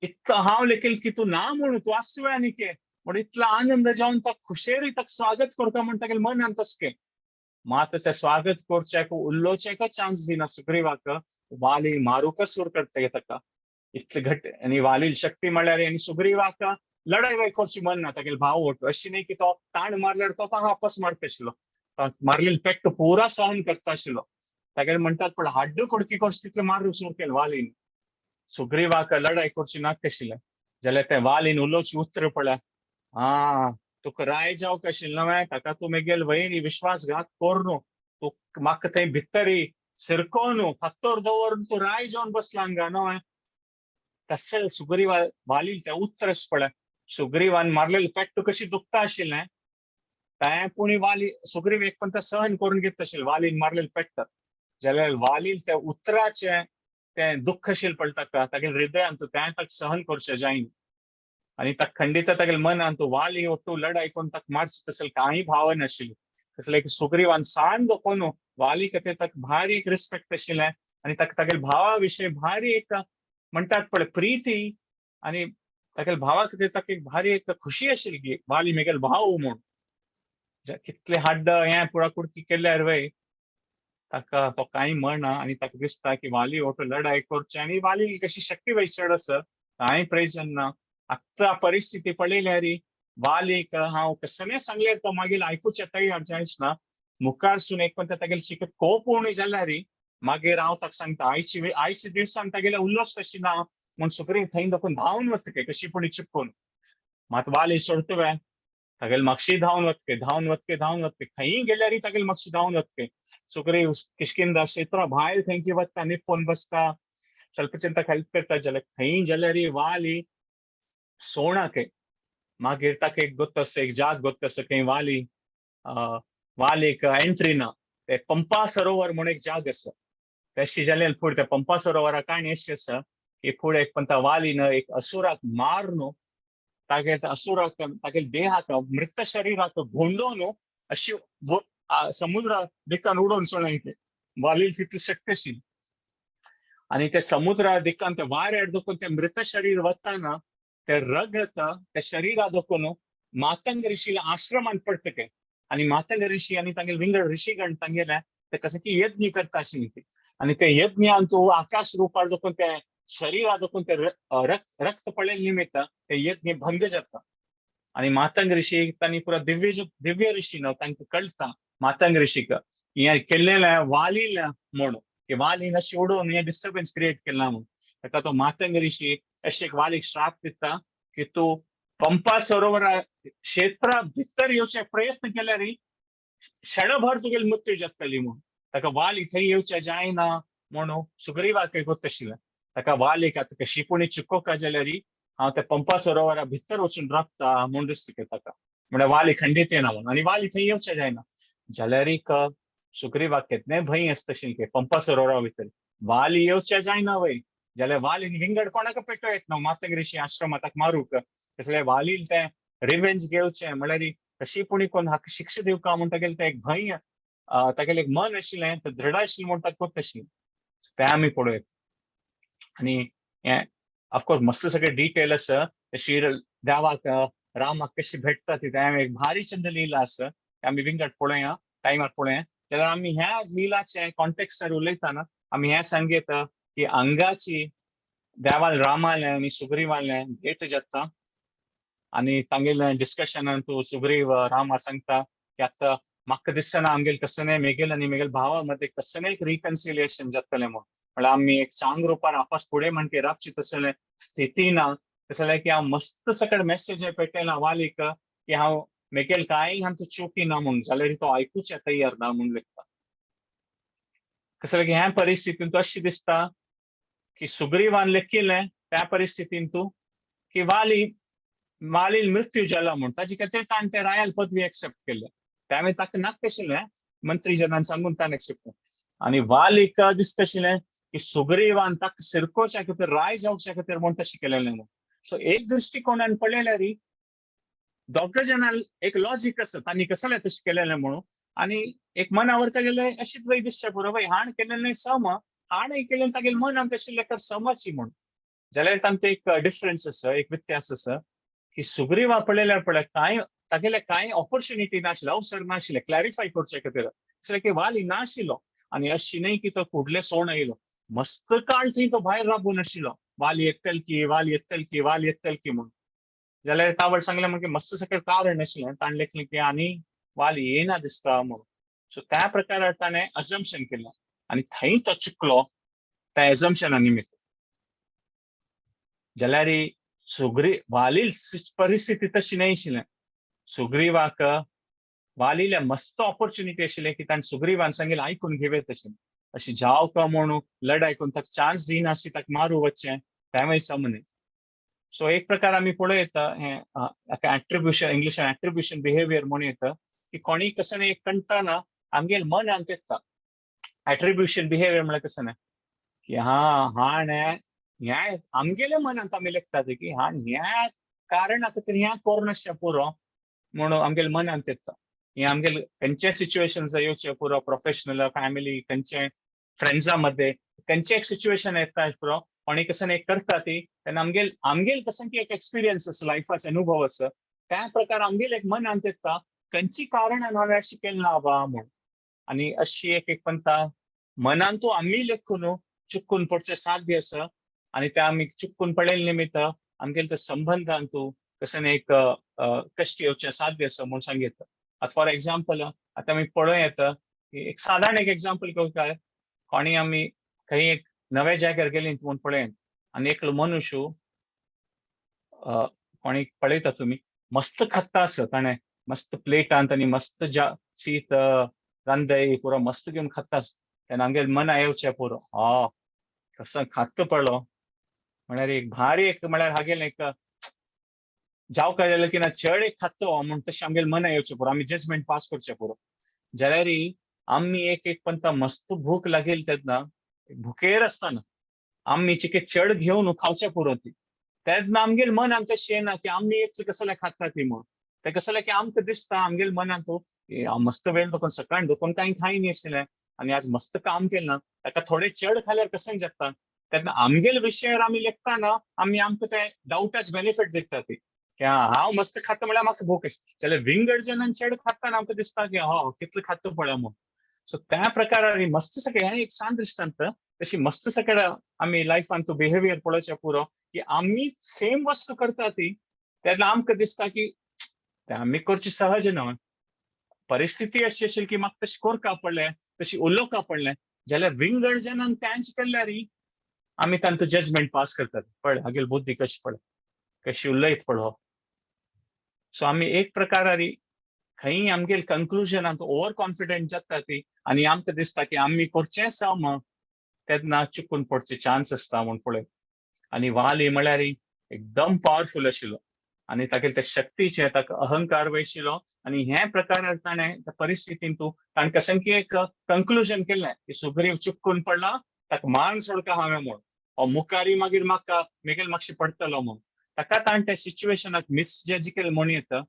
इतलो हांव लेखील की तूं ना म्हणून तूं आसवे आनी के म्हण इतलो आनंद जावन तो खुशेरी ताका स्वागत करता म्हण तागेले मनान तसकें. मात तें स्वागत करच्याक उलोवच्याक चान्स दिना सुग्रीवाक, वाली मारूकच सुरू करता ताका इतले घट. आनी वालील शक्ती म्हळ्यार आनी सुग्रीवाक लढाई वय करची मन ना तागेले भाव ओट अशी न्ही की तो ताण मारल्यार तो ताका वापस मारता आशिल्लो, मारलेले पेट्ट पुरा सहन करता आशिल्लो. तागेले म्हणटात पण हाड्ड कुडकी करची तितले मारू सुरू केलें वालीन. सुग्रीवाक लढाई करची नाका आशिल्लें जाल्यार तें वालीन उलोवची उतर पळय, आं तुका राय जावंक आशिल्लें न्हय ताका तूं मेगेल वैरी विश्वासघात करून तूं म्हाका थंय भितरी सिरकोवन फातोर दवरून तूं राय जावन बसला हांगा न्हय. तशें सुग्रीवा वालील तें उतर पळय, सुग्रीवान मारलेलें पेट्ट कशी दुखता आशिल्लें तें पूण वाली सुग्रीव एक पण सहन करून घेता आशिल्लें वालीन मारलेलें पेट्ट. जाल्यार वालील त्या उतराचें तें दुख्ख आशिल्लें पळय ताका तागेले हृदयान तें ताका सहन करचें जायना. आनी ताका खंडीत तागेले मनान तूं वाली ओटू लढाई करून ताका मारचें तसलें कांय भाव नाशिल्लें. तसलें की सुग्रीवान सान दोकोन वाली खातीर ताका भारी एक रिस्पेक्ट आशिल्लें आनी ताका तागेले भावा विशयी भारी एक म्हणटात पळय प्रिती आनी तागेले भावा खातीर ताका एक भारी एक खुशी आशिल्ली की वाली मेगेलो भाव म्हूण. कितले हाड्ड हें पुरा कुडकी केल्यार वय ताका तो कांय म्हणना आनी ताका दिसता की वाली ओटो लढाई करची आनी वाली कशी शक्ती वय चड आसा कांय प्रयोजन ना. आतां परिस्थिती पळयल्यार वालीक हांव कसलें सांगल्यार तो मागीर आयकुचें तयार जायच ना. मुखारसून एक पण तागेले चिकट कोप उणी जाल्यार मागीर हांव ताका सांगता आयची आयच्या दिवसान तागेले उल्लोस तशी ना म्हूण सुग्रीव थंय दाखोवन धांवन वता कशी पूण चिपकून. मात वाली सोडटवे तागेले मागशी धांवन वतके धांवन वतके धांवन वतके खंय गेल्यार तागेले मागशी धांवन वतके. सुग्रीव किष्किंधा क्षेत्रा भायर खंयची वचता निपून बसता स्वल्पचिंता हेल्प करता जाल्यार खंय जाल्यार वाली सोणाक मागीर ताका एक गोत्त आसा एक जाग गोत्त आसा खंय वाली वालीक एंट्री ना ते पंपा सरोवर म्हूण एक जाग आसा. तशी जाल्यार फुडें त्या पंपा सरोवरा काणी अशी आसा की फुडें एक पण वालीन एक असुराक मारून तागेले असुराक तागेले देहाक मृत शरीराक गोंडोवन अशी समुद्रा दिकान उडोवन सोडलें. वालील तितली शक्ती आशिल्ली आनी ते समुद्रा दिकान ते वाऱ्यार दोकून ते मृत शरीर वताना ते रगत त्या शरीरा दोकून मातंग ऋषीला आश्रमान पडटके आनी मातंग ऋषी आनी तांगेले विंगड ऋषीगण तांगेले ते कशें की यज्ञ करता आशिल्ले ते आनी ते यज्ञान तूं आकाश रुपार दोकून ते शरीरा दोकून ते रक्त पडलेले निमित्त ते यज्ञ भंग जाता. आनी मातंग ऋषी तांणी पुरा दिव्य दिव्य ऋषी न्हू तांकां कळटा मातंग ऋषीक हें केल्लें वालील म्हूण की वालीन अशें उडोवन हें डिस्टर्बन्स क्रिएट केलां म्हूण. ताका तो मातंग ऋषी अशें एक वालीक श्राप दिता की तूं पंपा सरोवरा क्षेत्रा भितर येवचे प्रयत्न केल्यार क्षणभर तुगेली मृत्यू जातली म्हूण. ताका वाली थंय येवचें जायना म्हणून सुग्रीवाक गोत आशिल्लें. ताका वालीक आतां कशी पुणी चुकोवका जाल्यार हांव त्या पंपा सरोवरा भितर वचून राबता म्हूण दिसता ताका. म्हळ्यार वाली खंडीत येना म्हूण आनी वाली थंय येवचें जायना जाल्यार सुग्रीवाक केन्नाय भंय आसता आशिल्लें पंपा सरोवरा भितर. वाली येवच्या जायना वय जाल्यार वालीन विंगड कोणाक पेटो येत ना मातंग ऋषी आश्रमाक मारूक. तसले वालीन तें रिवेंज घेवचें म्हळ्यार कशी पुणी कोण हाका शिक्षा दिवका म्हूण तागेलें तें एक भंय, तागेलें एक मन आशिल्लें, तें दृढ आशिल्लें म्हूण ताका कोत्ता आशिल्लें. तें आमी पळोवया. आनी हें ऑफकोर्स मस्त सगळें डिटेल आसा. श्री देवाक रामाक कशी भेटता ती तें एक भारी चंद लीला आसा, तें आमी विंगड पळोवया, टायमार पळोवया. जाल्यार आमी ह्या लिलाचे कॉन्टेक्स्टार उलयतना आमी हें सांगयता की अंगाची देवाल रामालें आनी सुग्रीवालें भेट जाता आनी तांगेलें डिस्कशनान तूं सुग्रीव रामा सांगता की आतां म्हाका दिसना आमगेल कसलें मेगेल आनी मेगेल भावा मदें कसलें एक रिकन्सिलिएशन जातलें म्हूण. म्हळ्यार आमी एक चांग रुपार आपस फुडें म्हणके रावची तसलें स्थिती ना. तसलें की हांव मस्त सकट मॅसेज पेटयला वालीक की हांव मेगेल कांय हांतू चुकी ना म्हूण, जाल्यार तो आयकुचें तयार ना म्हूण लेखता. कसलें की ह्या परिस्थितीन अशें दिसता की सुग्रीवान लेखिल्लें त्या परिस्थितीन तूं की वाली वालील मृत्यू जाला म्हूण, ताजे खातीर ताणें तें रायल पदवी एक्सेप्ट केलें. त्यावेळी ताका नाका आशिल्लें, मंत्री जनान सांगून ताणें एक्सेप्ट केलें. आनी वालीक दिसता आशिल्लें की सुग्रीवान ताका सिरकोवच्या खातीर, राय जावच्या खातीर म्हूण तशें केलेलें म्हूण. सो एक दृश्टिकोणान पळयल्यार दोग जाणां एक लॉजीक आसा, तांणी कसलें तशें केलेलें म्हणून. आनी एक मनावर तागेलें अशेंच वय दिसचें पुरो, वय हाण केलेलें सम, हाणें केलें तागेलें मनान तशें लेखर समची म्हूण. जाल्यार तांचो एक डिफरन्स आसा, एक व्यत्यास आसा की सुग्रीवा पळयल्यार पळय कांय तागेले कांय ऑपॉर्च्युनिटी नाशिल्ले, अवसर नाशिल्ले क्लॅरिफाय करचे खातीर. दुसरें की वाली नाशिल्लो आनी अशी न्हय की तो फुडले सोण येयलो, मस्त काळ थंय तो भायर राबून आशिल्लो, वाली येतल की वाली येतल की वाली येतल की म्हूण. जाल्यार तावळ सांगलें मागीर मस्त सगळें कारण आशिल्लें, ताणें लेखलें की आनी वाली येना दिसता म्हणून. सो त्या प्रकारार ताणें अजम्पशन केलें आनी थंय तो चुकलो त्या एजम्पशना निमित्त. जाल्यार सुग्री वाली परिस्थिती तशी न्हय आशिल्लें. सुग्रीवाक वालीले मस्त ऑपॉर्च्युनिटी आशिल्लें की ताणें सुग्रीवान सांगिल्लें आयकून घेवे तशें, अशी जाव का म्हणून लढाय करून ताका चान्स दिनाशी ताका मारू वचचें तेंवूय सम न्हय. सो एक प्रकार आमी पळयता हें एट्रिब्युशन, इंग्लिशान एट्रिब्युशन बिहेवियर म्हणून येता की कोणी कसं एक कंटाना आमगेल मनांत येता. एट्रिब्युशन बिहेवियर म्हळ्यार कसं न्हय की हा हाणें ह्या आमगेल्या मनांत आमी लेखतात की हा ह्या कारणा खातीर ह्या कोरनाशें पुरो म्हणून आमगेल्या मनांत येता. हें आमगेले खंयचे सिच्युएशन येवचें पुरो, प्रोफेशनल, फॅमिली, खंयचे फ्रेंड्सा मध्ये खंयचे एक सिच्युएशन येता पुरो, कोणी कसं एक करता ती तेन्ना आमगेल आमगेल कसं की एक एक्सपिरियन्स आसा, लायफाचो अनुभव आसा, त्या प्रकार आमगेल एक मनांत येता खंयची कारणान हांवें अशें केलें ना बा म्हूण. आनी अशी एक एक पंता मनांतू आमी लेखून चुकून पडचें साध्य आसा आनी ते आमी चुकून पडलेले निमित्त आमगेले ते संबंधांतू कसं एक कश्ट येवचें साध्य आसा म्हूण सांगता. आतां फॉर एग्जाम्पल आतां आमी पळोवं येता की एक सादारण एक एग्जाम्पल घेवं काय, कोणी आमी खंय एक नव्या जाग्यार गेलीं म्हूण पळयन आनी एकलो मनुष्य कोणी पळयता तुमी मस्त खाता आसा, ताणें मस्त प्लेटांत आनी मस्त ज्या शीत रांदय पुरो मस्त घेवन खाता आसा. तेन्ना आमगेले मना येवचें पुरो, हा कसो खात्ता पळो, म्हळ्यार एक भारी एक म्हळ्यार हागेलें एक जावं काय जाल्यार की ना चड एक खातो म्हूण तशें आमगेले मना येवचें पुरो, आमी जजमेंट पास करचें पुरो. जाल्यार आमी एक एक पंता मस्त भूक लागेल तेन्ना भुकेर आसतना आमी चिके चड घेवन खावचें पुरो ती, तेन्ना आमगेले मनांत तशें येना की आमी एक कसलें खाता ती म्हूण. तें कसलें की आमकां दिसता आमगेले मनांत हांव मस्त वेळ दोकून सकाळ दोकून कांय खायनी न्ही आशिल्लें आनी आज मस्त काम केलें ना, ताका थोडें चड खाल्यार कशें जाता. तेन्ना आमगेले विशयार आमी लेखतना आमी आमकां ते डावटाच बेनिफीट दिता ती की हांव मस्त खाता म्हळ्यार म्हाका भूक आशिल्ली, जाल्यार विंगड जणान चड खाताना आमकां दिसता की हो कितलें खाता पळय म्हूण. सो त्या प्रकारान मस्त सगळें हें एक सान दृश्टांत, तशी मस्त सगळें आमी लायफान तो बिहेवियर पळोवचें पुरो की आमी सेम वस्तू करता ती तेन्ना आमकां दिसता की तें आमी करची सहज न्हय, परिस्थिती अशी आशिल्ली की म्हाका तशें करका पडलें, तशी उलोवका पडलें, जाल्यार विंगड जणान तेंच केल्यार आमी तांचो जजमेंट पास करतात, पळय हागेली बुद्धी कशी पळय कशी उलयत पळो. सो आमी एक प्रकारारी खंय आमगेले कंक्लुजनांत ओवर कॉन्फिडंट जाता ती आनी आमकां दिसता की आमी करचें सम, तेन्ना चुकून पडचे चान्स आसता म्हूण पळय. आनी वाली म्हळ्यार एकदम पावरफूल आशिल्लो आनी तागेले ते शक्तीचे ताका अहंकार वयशिल्लो आनी हे प्रकारार ताणें त्या परिस्थितींतू ताणें कसं की एक कंक्लुजन केलें की सुग्रीव चुकून पडला ताका मान सोडका हांवें म्हूण हो मुखारी मागीर म्हाका मेगेल मातशें पडटलो म्हूण ताका ताणें त्या सिच्युएशनाक मिसजज केलें म्हूण येता.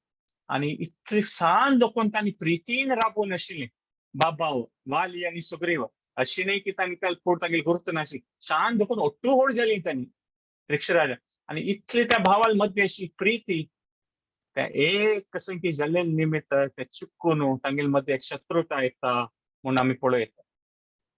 आनी इतली सान लोकांक तांणी प्रितीन राबोवन आशिल्ली बाबा वाली आनी सुग्रीव, अशी न्ही की तांणी काल फुड तांगेली गुर्त नाशिल्ली, सान देखून ഒट्टू होड जाली तांणी ऋक्षराजा. आनी इतली त्या भावाल मध्य अशी प्रीती त्या एक कसं की जाल्ले निमित्त ते चुकून तांगेले मध्ये एक शत्रुता येता म्हूण आमी पळयता.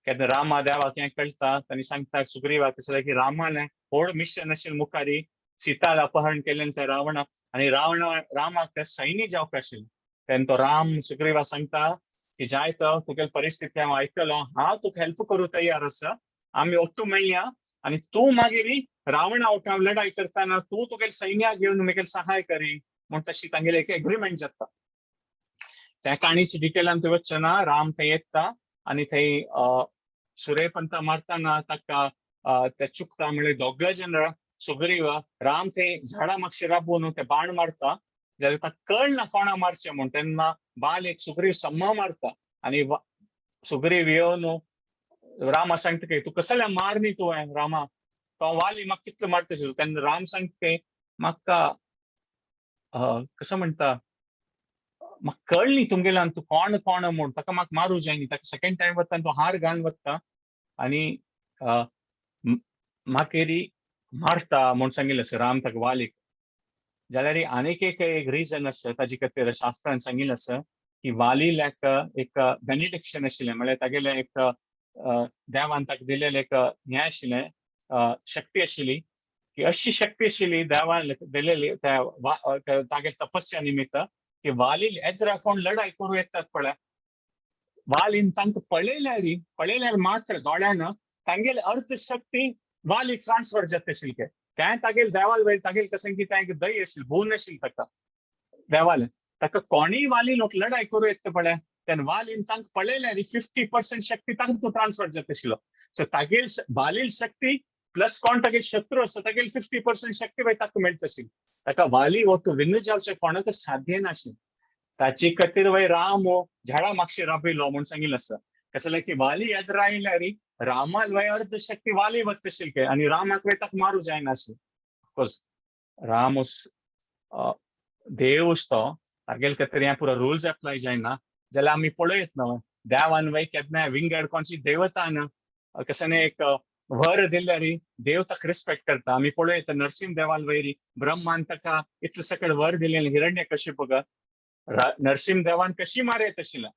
केन्ना रामा देवाक हें कळटा, तांणी सांगता सुग्रीवाक कसलें की रामालें व्हड मिशन आशिल्लें मुखारी सीताला अपहरण केलें त्या रावणा आनी रावण रामाक ते सैन्य जावपा आशिल्लें. तेन्ना तो राम सुग्रीवा सांगता की जाय तो तुगेली परिस्थिती हांव आयकलो, हांव तुका हेल्प करूं तयार आसा, आमी ಒಟ್ಟು मेळया आनी तूं मागीर रावणा वटान लढाई करतना तूं तुगेले सैन्याक घेवन मेगेले सहाय करी म्हूण तशी तांगेले एक एग्रीमेंट जाता. त्या काणीची डिटेलान थंय वचचें ना. राम थंय येता आनी थंय सुरेपंता मारतना ताका ते चुकता, म्हणल्यार दोग जण सुग्रीव राम थंय झाडा मागशी राबून ते बाण मारता जाल्यार ताका कळना कोणा मारचें म्हूण. तेन्ना बाल एक सुग्रीव सम्मा मारता आनी सुग्रीव येवन रामा सांगता की तूं कसल्या मार न्ही तुवें रामा, तो वाली म्हाका कितलो मारता. तेन्ना राम सांगता की म्हाका कसो म्हणटा म्हाका कळ्ळी तुमगेल्यान तूं कोण कोण म्हूण, ताका म्हाका मारूं जाय न्ही. ताका सेकेंड टायम वता आनी तो हार घालून वता आनी मागीर मारता म्हूण सांगिल्लें आसा राम ताका वालीक. जाल्यार आनीक एक एक रिजन आसा ताजे खातीर शास्त्रान सांगिल्लें आसा की वालील्याक एक बेनिडिक्शन आशिल्लें, म्हळ्यार तागेलें एक देवान ताका दिलेलें एक हें आशिल्लें, शक्ती आशिल्ली की अशी शक्ती आशिल्ली देवान दिलेली त्या तागेले तपस्या निमित्त की वाली एद्रा कोण लढाई करूं येतात पळय, वालीन तांकां पळयल्यार पळयल्यार मात्र दोळ्यान तांगेली अर्थ शक्ती वाली ट्रान्सफर जाता आशिल्ली. तें तागेले देवाल वयर तागेले कसं की तें दय आशिल्ली, भून आशिल्ली ताका देवाले, ताका कोणीय वाली लोक लढाई करूं येता पळय, तेन्ना वालीन तांकां पळयल्यार 50% शक्ती तांकां ट्रान्सफर जाता आशिल्लो. सो तागेली वालील शक्ती प्लस कोण तागेले शत्रू आसा तागेली 50% शक्ती बाय ताका मेळटा आशिल्ली. ताका वाली हो तूं विन्न जावचें कोणाकच साध्य नाशिल्लें. ताची खातीर वय राम हो झाडा मागशी राबिल्लो म्हूण सांगिल्लें आसा. कसलें की वाली एदरा आयल्यार रामाल वय अर्ध शक्ती वाली वता आशिल्ली आनी रामाक वय ताका मारूं जायनाशिल्लें. ऑफकोर्स राम देवूच तो, तागेले खातीर हें पुरो रुल्स एप्लाय जायना. जाल्यार आमी पळयत न्हय देवान वय केन्नाय विंगड कोणची देवतान कशें एक वर दिल्यार देव ताका रिस्पेक्ट करता. आमी पळयता नरसिंह देवाल वयरी ब्रह्मान ताका इतलें सकळ वर दिलें हिरण्य कश्यपक, नरसिंह देवान कशी मारयत आशिल्लें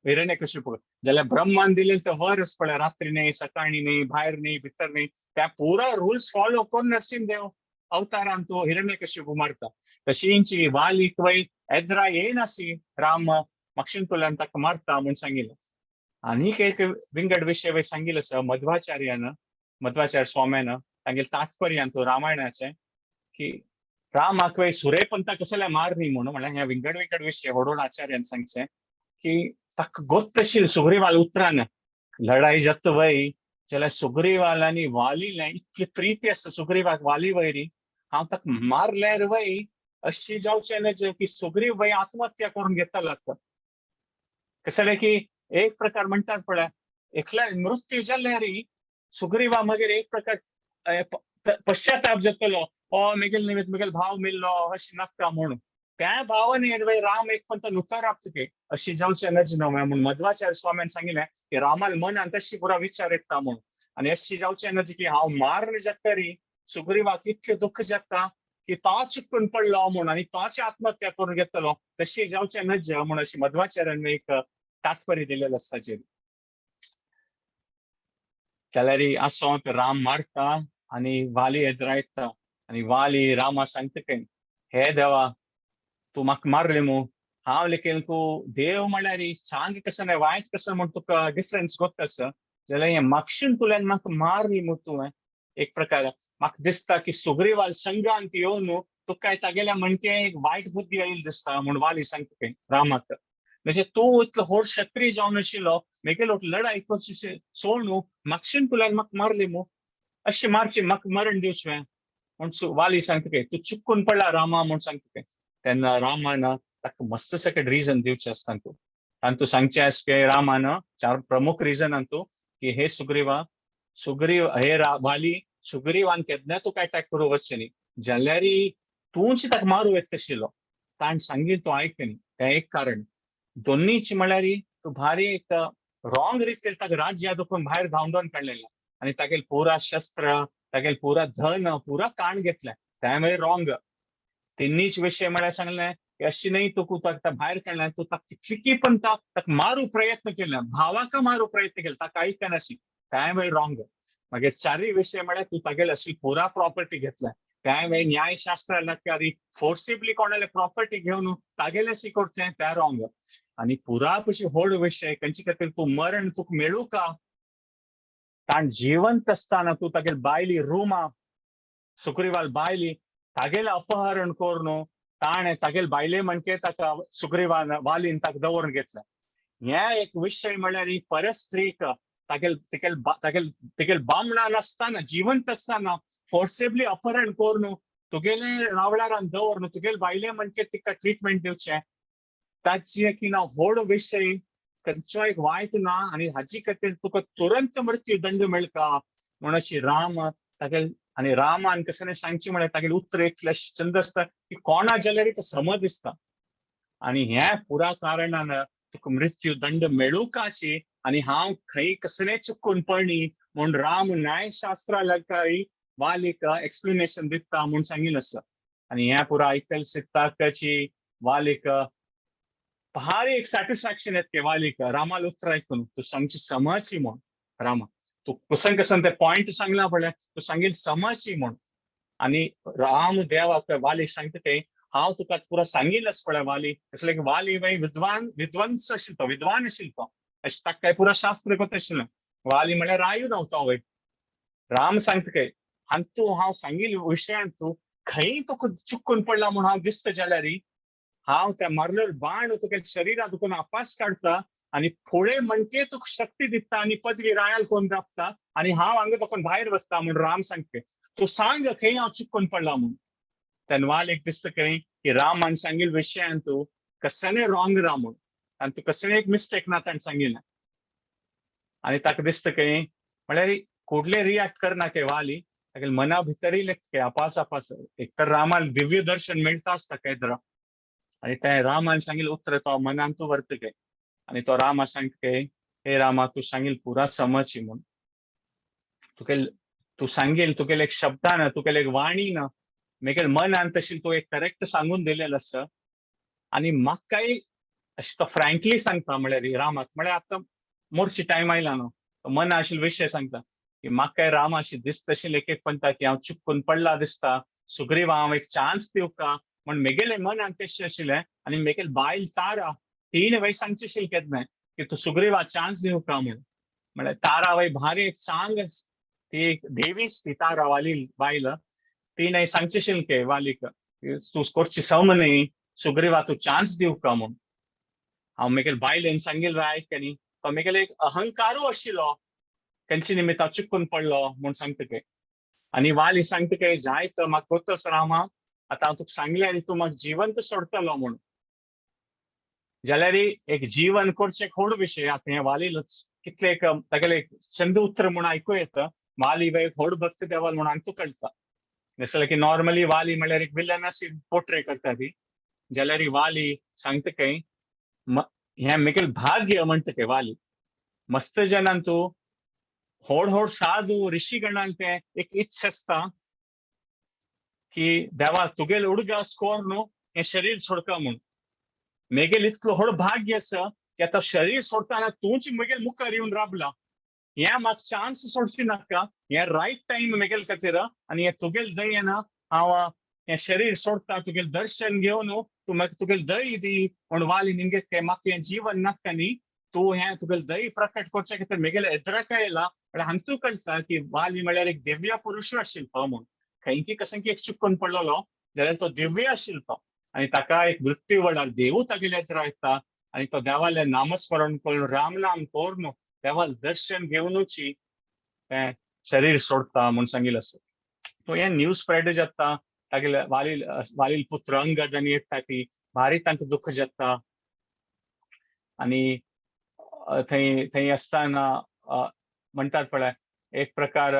हिरण्य कश्यपक, जाल्यार ब्रह्मान दिलें तें वर पळय रात्री न्ही सकाळी न्ही भायर न्ही भितर न्ही, त्या पुरा रुल्स फॉलो करून नरसिंह देव अवतारान तो हिरण्य कश्यप मारता. तशींची वालीक वय एद्रा येनासी राम मक्षिंतुल्यान ताका मारता म्हूण सांगिल्लें. आनीक एक विंगड विशय वय सांगिल्लें आसा मध्वाचार्यान, मध्वाचार्य स्वाम्यान तांगेले तात्पर्यान तो रामायणाचें की रामाक वय सुरेपंता कसल्या मार न्ही म्हणून, म्हणल्यार हे विंगड विंगड विशय व्हडोळ आचार्यान सांगचें की ताका गोत्त आशिल्लें सुग्रीवाल उतरान लढाई जाता वय जाल्यार सुग्रीवाल आनी वालीलें इतली प्रिती आसा सुग्रीवाक वाली वयरी, हांव ताका मारल्यार वय अशी जावचें न्हय की सुग्रीव वय आत्महत्या करून घेता लागता. कसलें की एक प्रकार म्हणटात पळय एकल्या मृत्यू जाल्यार सुग्रीवा मागीर एक प्रकार पश्चाताप जातलो, हो मेगेल निमित्त मेगेल भाव मेल्लो अशी नाका म्हणून. त्या भावान राम एक पंत नुतर आपतके अशी जावचें नज न्हय म्हूण मध्वाचार्य स्वाम्यान सांगिल्लें की रामाल मनान तशी पुरा विचार येता म्हणून. आनी अशी जावचें नज की हांव मारून जातरी सुग्रीवाक इतलें दुख्ख जाता की तो चिकून पडलो म्हणून आनी तोच आत्महत्या करून घेतलो, तशी जावचें नज म्हूण अशी मध्वाचार्यान एक तात्पर्य दिलेलें आसा ताचेर. जाल्यार आसो राम मारता आनी वाली एदरायता आनी वाली रामा सांगता खंय, हे देवा तूं म्हाका मारलें मू, हांव लेगीन तूं देव म्हणल्यार सांग कसो न्हय वायट कसो म्हूण तुका डिफरन्स गोत्त आसा, जाल्यार हें मागशीन तुल्यान म्हाका मारली मू तुवें. एक प्रकार म्हाका दिसता की सुग्रीवाल संघांत येवन तुका तागेल्या म्हणके एक वायट बुद्धी आयिल्ली दिसता म्हूण वाली सांगता खंय रामाक. म्हणजे तूं इतलो व्हड क्षत्रिय जावन आशिल्लो मेगेलो लढाई करची सोडून मागशीन तुल्यान म्हाका मारली मू, अशी मारची म्हाका मरण दिवचें म्हूण वाली सांगता खंय, तूं चुकून पडला रामा म्हूण सांगता खंय. तेन्ना रामान ताका मस्त सकट रिजन दिवचें आसता तांतूं. तांतूं सांगचें आसा की रामान चार प्रमुख रिजन तांतूं की हे सुग्रीवा सुग्रीव हे वाली सुग्रीवान केन्ना तुका अटॅक करूं वचचें न्ही, जाल्यार तूंच ताका मारू येता आशिल्लो. ताणें सांगील तूं आयकनी, तें एक कारण. दोन्हीच म्हळ्यार तूं भारी एक रॉंग रितीन ताका राज्या दुखून भायर धांवडोवन काडलेलें आनी तागेले पुरा शस्त्र, तागेले पुरा धन, पुरा काण घेतलें, तें म्हळ्यार रॉंग. तिन्हीच विशय म्हळ्यार सांगलें की अशी न्ही तुका ताका भायर काडलें, तूं ताका कितली पण ताका मारू प्रयत्न केले, भावाक मारू प्रयत्न केले, ताका आयकनाशी, तें म्हळ्यार रॉंग. मागीर चारय विशय म्हळ्यार तूं तागेले अशी पुरा प्रॉपर्टी घेतलें, तें म्हळ्यार न्यायशास्त्र लागकारी फोर्सिबली कोणाले प्रॉपर्टी घेवन तागेले अशी करचें, तें रॉंग. आनी पुरा पशी व्हड विशय खंयचे खातीर तूं मरण तुका मेळूं का, ताण जिवंत आसतना तूं तागेले बायली रुमा सुग्रीवाल बायली तागेले अपहरण करून ताणें तागेले बायले म्हणके ताका सुग्रीवान वालीन ताका दवरून घेतलें. हें एक विशय म्हळ्यार परस्त्रीक तागेल तिगेल तागेल तिगेल बामणा नासतना जिवंत आसतना फोर्सेबली अपहरण करून तुगेले रावळारान दवरून तुगेले बायले म्हणके तिका ट्रिटमेंट दिवचें, ताची एक ना व्हड विशय खंयचो एक वायट ना आनी हाजी खातीर तुका तुरंत मृत्यू दंड मेळका म्हूण अशी राम तागेल. आनी रामान कसं सांगचें म्हळ्यार तागेले उतर इतलें चंद आसता की कोणा जाल्यार तो समज दिसता. आनी ह्या पुरा कारणान तुका मृत्यू दंड मेळुकाची आनी हांव खंय कसले चुकून पडणी म्हूण राम न्यायशास्त्रा लागकारी वालीक एक्सप्लेनेशन दिता म्हूण सांगिल्लें आसा. आनी हें पुरा आयकल सीताकाची वालीक भारी एक सॅटिस्फॅक्शन येता वालीक रामाल उतर आयकून, तूं सांगची समजची म्हूण रामा, तूं कसन कसन ते पॉयंट सांगला पळय, तूं सांगील समजची म्हूण. आनी राम देवाक वाली सांगता ते हांव तुका पुरा सांगिल्लें पळय वाली, कसलें की वाली मागीर विद्वान विद्वंस आशिल्लो तो, विद्वान आशिल्लो तो, अशें ताका काय पुरा शास्त्र कोत आशिल्लें. वाली म्हळ्यार रायू न्हू तो. राम सांगता काय आनी तूं हांव सांगिल्ले विशयान तूं खंय तुका चुकून पडला म्हूण हांव दिसता जाल्यार हांव त्या मारलेलो बाण तुका शरिरात तुका आपास काडटा आनी फुडें म्हणके तुका शक्ती दिता आनी पदवी रायाल कोण राबता आनी हांव हांगा तुका भायर बसता म्हूण राम सांगता. तूं सांग खंय हांव चुकून पडला म्हूण. तेन्ना वालीक दिसता खंय की रामान सांगिल्ले विशयान तूं कसलें रॉंग रा म्हूण आनी तूं कसलें एक मिस्टेक ना ताणें सांगिल्लें. आनी ताका दिसता खंय म्हळ्यार कुडले रिएक्ट करना खंय वाली, तागेले मना भितरय लेगता आपास आपास. एक तर रामाक दिव्य दर्शन मेळटा आसता केद्रा आनी तें रामान सांगिल्लें उतर तो मनान तूं व्हरता खंय. आनी तो रामा सांगता खंय हे रामा तूं सांगील पुरा समज म्हूण, तुगेल तूं सांगील तुगेले एक शब्दान तुगेले एक वाणीन मेगेल मनान तशें तूं एक करेक्ट सांगून दिलेलें आसा. आनी म्हाकाय अशें तो फ्रँकली सांगता म्हळ्यार रामाक, म्हळ्यार आतां मोरची टायम आयला न्हू, तो मना आशिल्लो विशय सांगता की म्हाकाय रामा अशें दिसता अशें एक एक पंता की हांव चुकून पडला दिसता, सुग्रीवा हांव एक चान्स दिवका म्हण मेगेले मनान तशें आशिल्लें. आनी मेगेल बायल तारा तिणें वय सांगचें आशिल्लें केन्नाय की तूं सुग्रीवा चान्स दिवका म्हूण. म्हळ्यार तारा वय भारी एक चांग ती एक देवीच ती तारा वाली बायल, तिणें सांगचें आशिल्लें की वालीक तूं करची सम न्ही सुग्रीवा तूं चान्स दिवका म्हूण. हांव मेगेल बायलेन सांगिल्लें आयक न्ही, तो मेगेले एक अहंकारू आशिल्लो खंयचे निमित्त हांव चुकून पडलो म्हूण सांगता की. आनी वाली सांगता की जाय तर म्हाका गोतस रामा, आतां हांव तुका सांगलें आनी तूं म्हाका जिवंत सोडटलो म्हूण. जाल्यार एक जीवन करचें खोड विशय. आतां हें वाली कितले एक तागेले एक चंद उतर म्हूण आयकूं येता, वाली एक व्हड भक्त देवाल म्हूण हांगा कळटा. जशें की नॉर्मली वाली म्हळ्यार एक विलन अशी पोर्ट्रे करता ती, जाल्यार वाली सांगता खंय हें मेगेल भाग्य म्हणटा खंय वाली. मस्त जनान तूं व्हड व्हड साधू ऋषीगणांक तें एक इच्छा आसता की देवा तुगेले उडगास कर न्हू हें शरीर सोडका म्हूण. मेगेल इतलो व्हड भाग्य आसा की आतां शरीर सोडटना तूंच मेगेल मुखार येवन राबला, हें म्हाका चान्स सोडची नाका, हें रायट टायम मेगेल खातीर आनी हें तुगेल दयेन हांव हें शरीर सोडटा, तुगेल दर्शन घेवन तूं म्हाका तुगेल दय दी म्हूण वाली निमगे म्हाका हें जीवन नाका न्ही, तूं हें तुगेल दय प्रकट करचे खातीर मेगेले एद्रका येयला. म्हळ्यार हांगा तूं कळटा की वाली म्हळ्यार एक दिव्य पुरुशू आशिल्लो म्हूण. खंयकी कसंकी एक चुकून पडलेलो जाल्यार तो दिव्य आशिल्लो आनी ताका एक मृत्यू वेळार देवू तागेले एदरा येता आनी तो देवालें नामस्मरण करून रामनाम करून देवाल दर्शन घेवनूच तें शरीर सोडटा म्हूण सांगिल्लें आसा. तो हें न्यूज स्प्रेड जाता, तागेले वालील वालील पुत्र अंगद आनी येता ती भारी तांकां दुख्ख जाता. आनी थंय थंय आसतना म्हणटात पळय एक प्रकार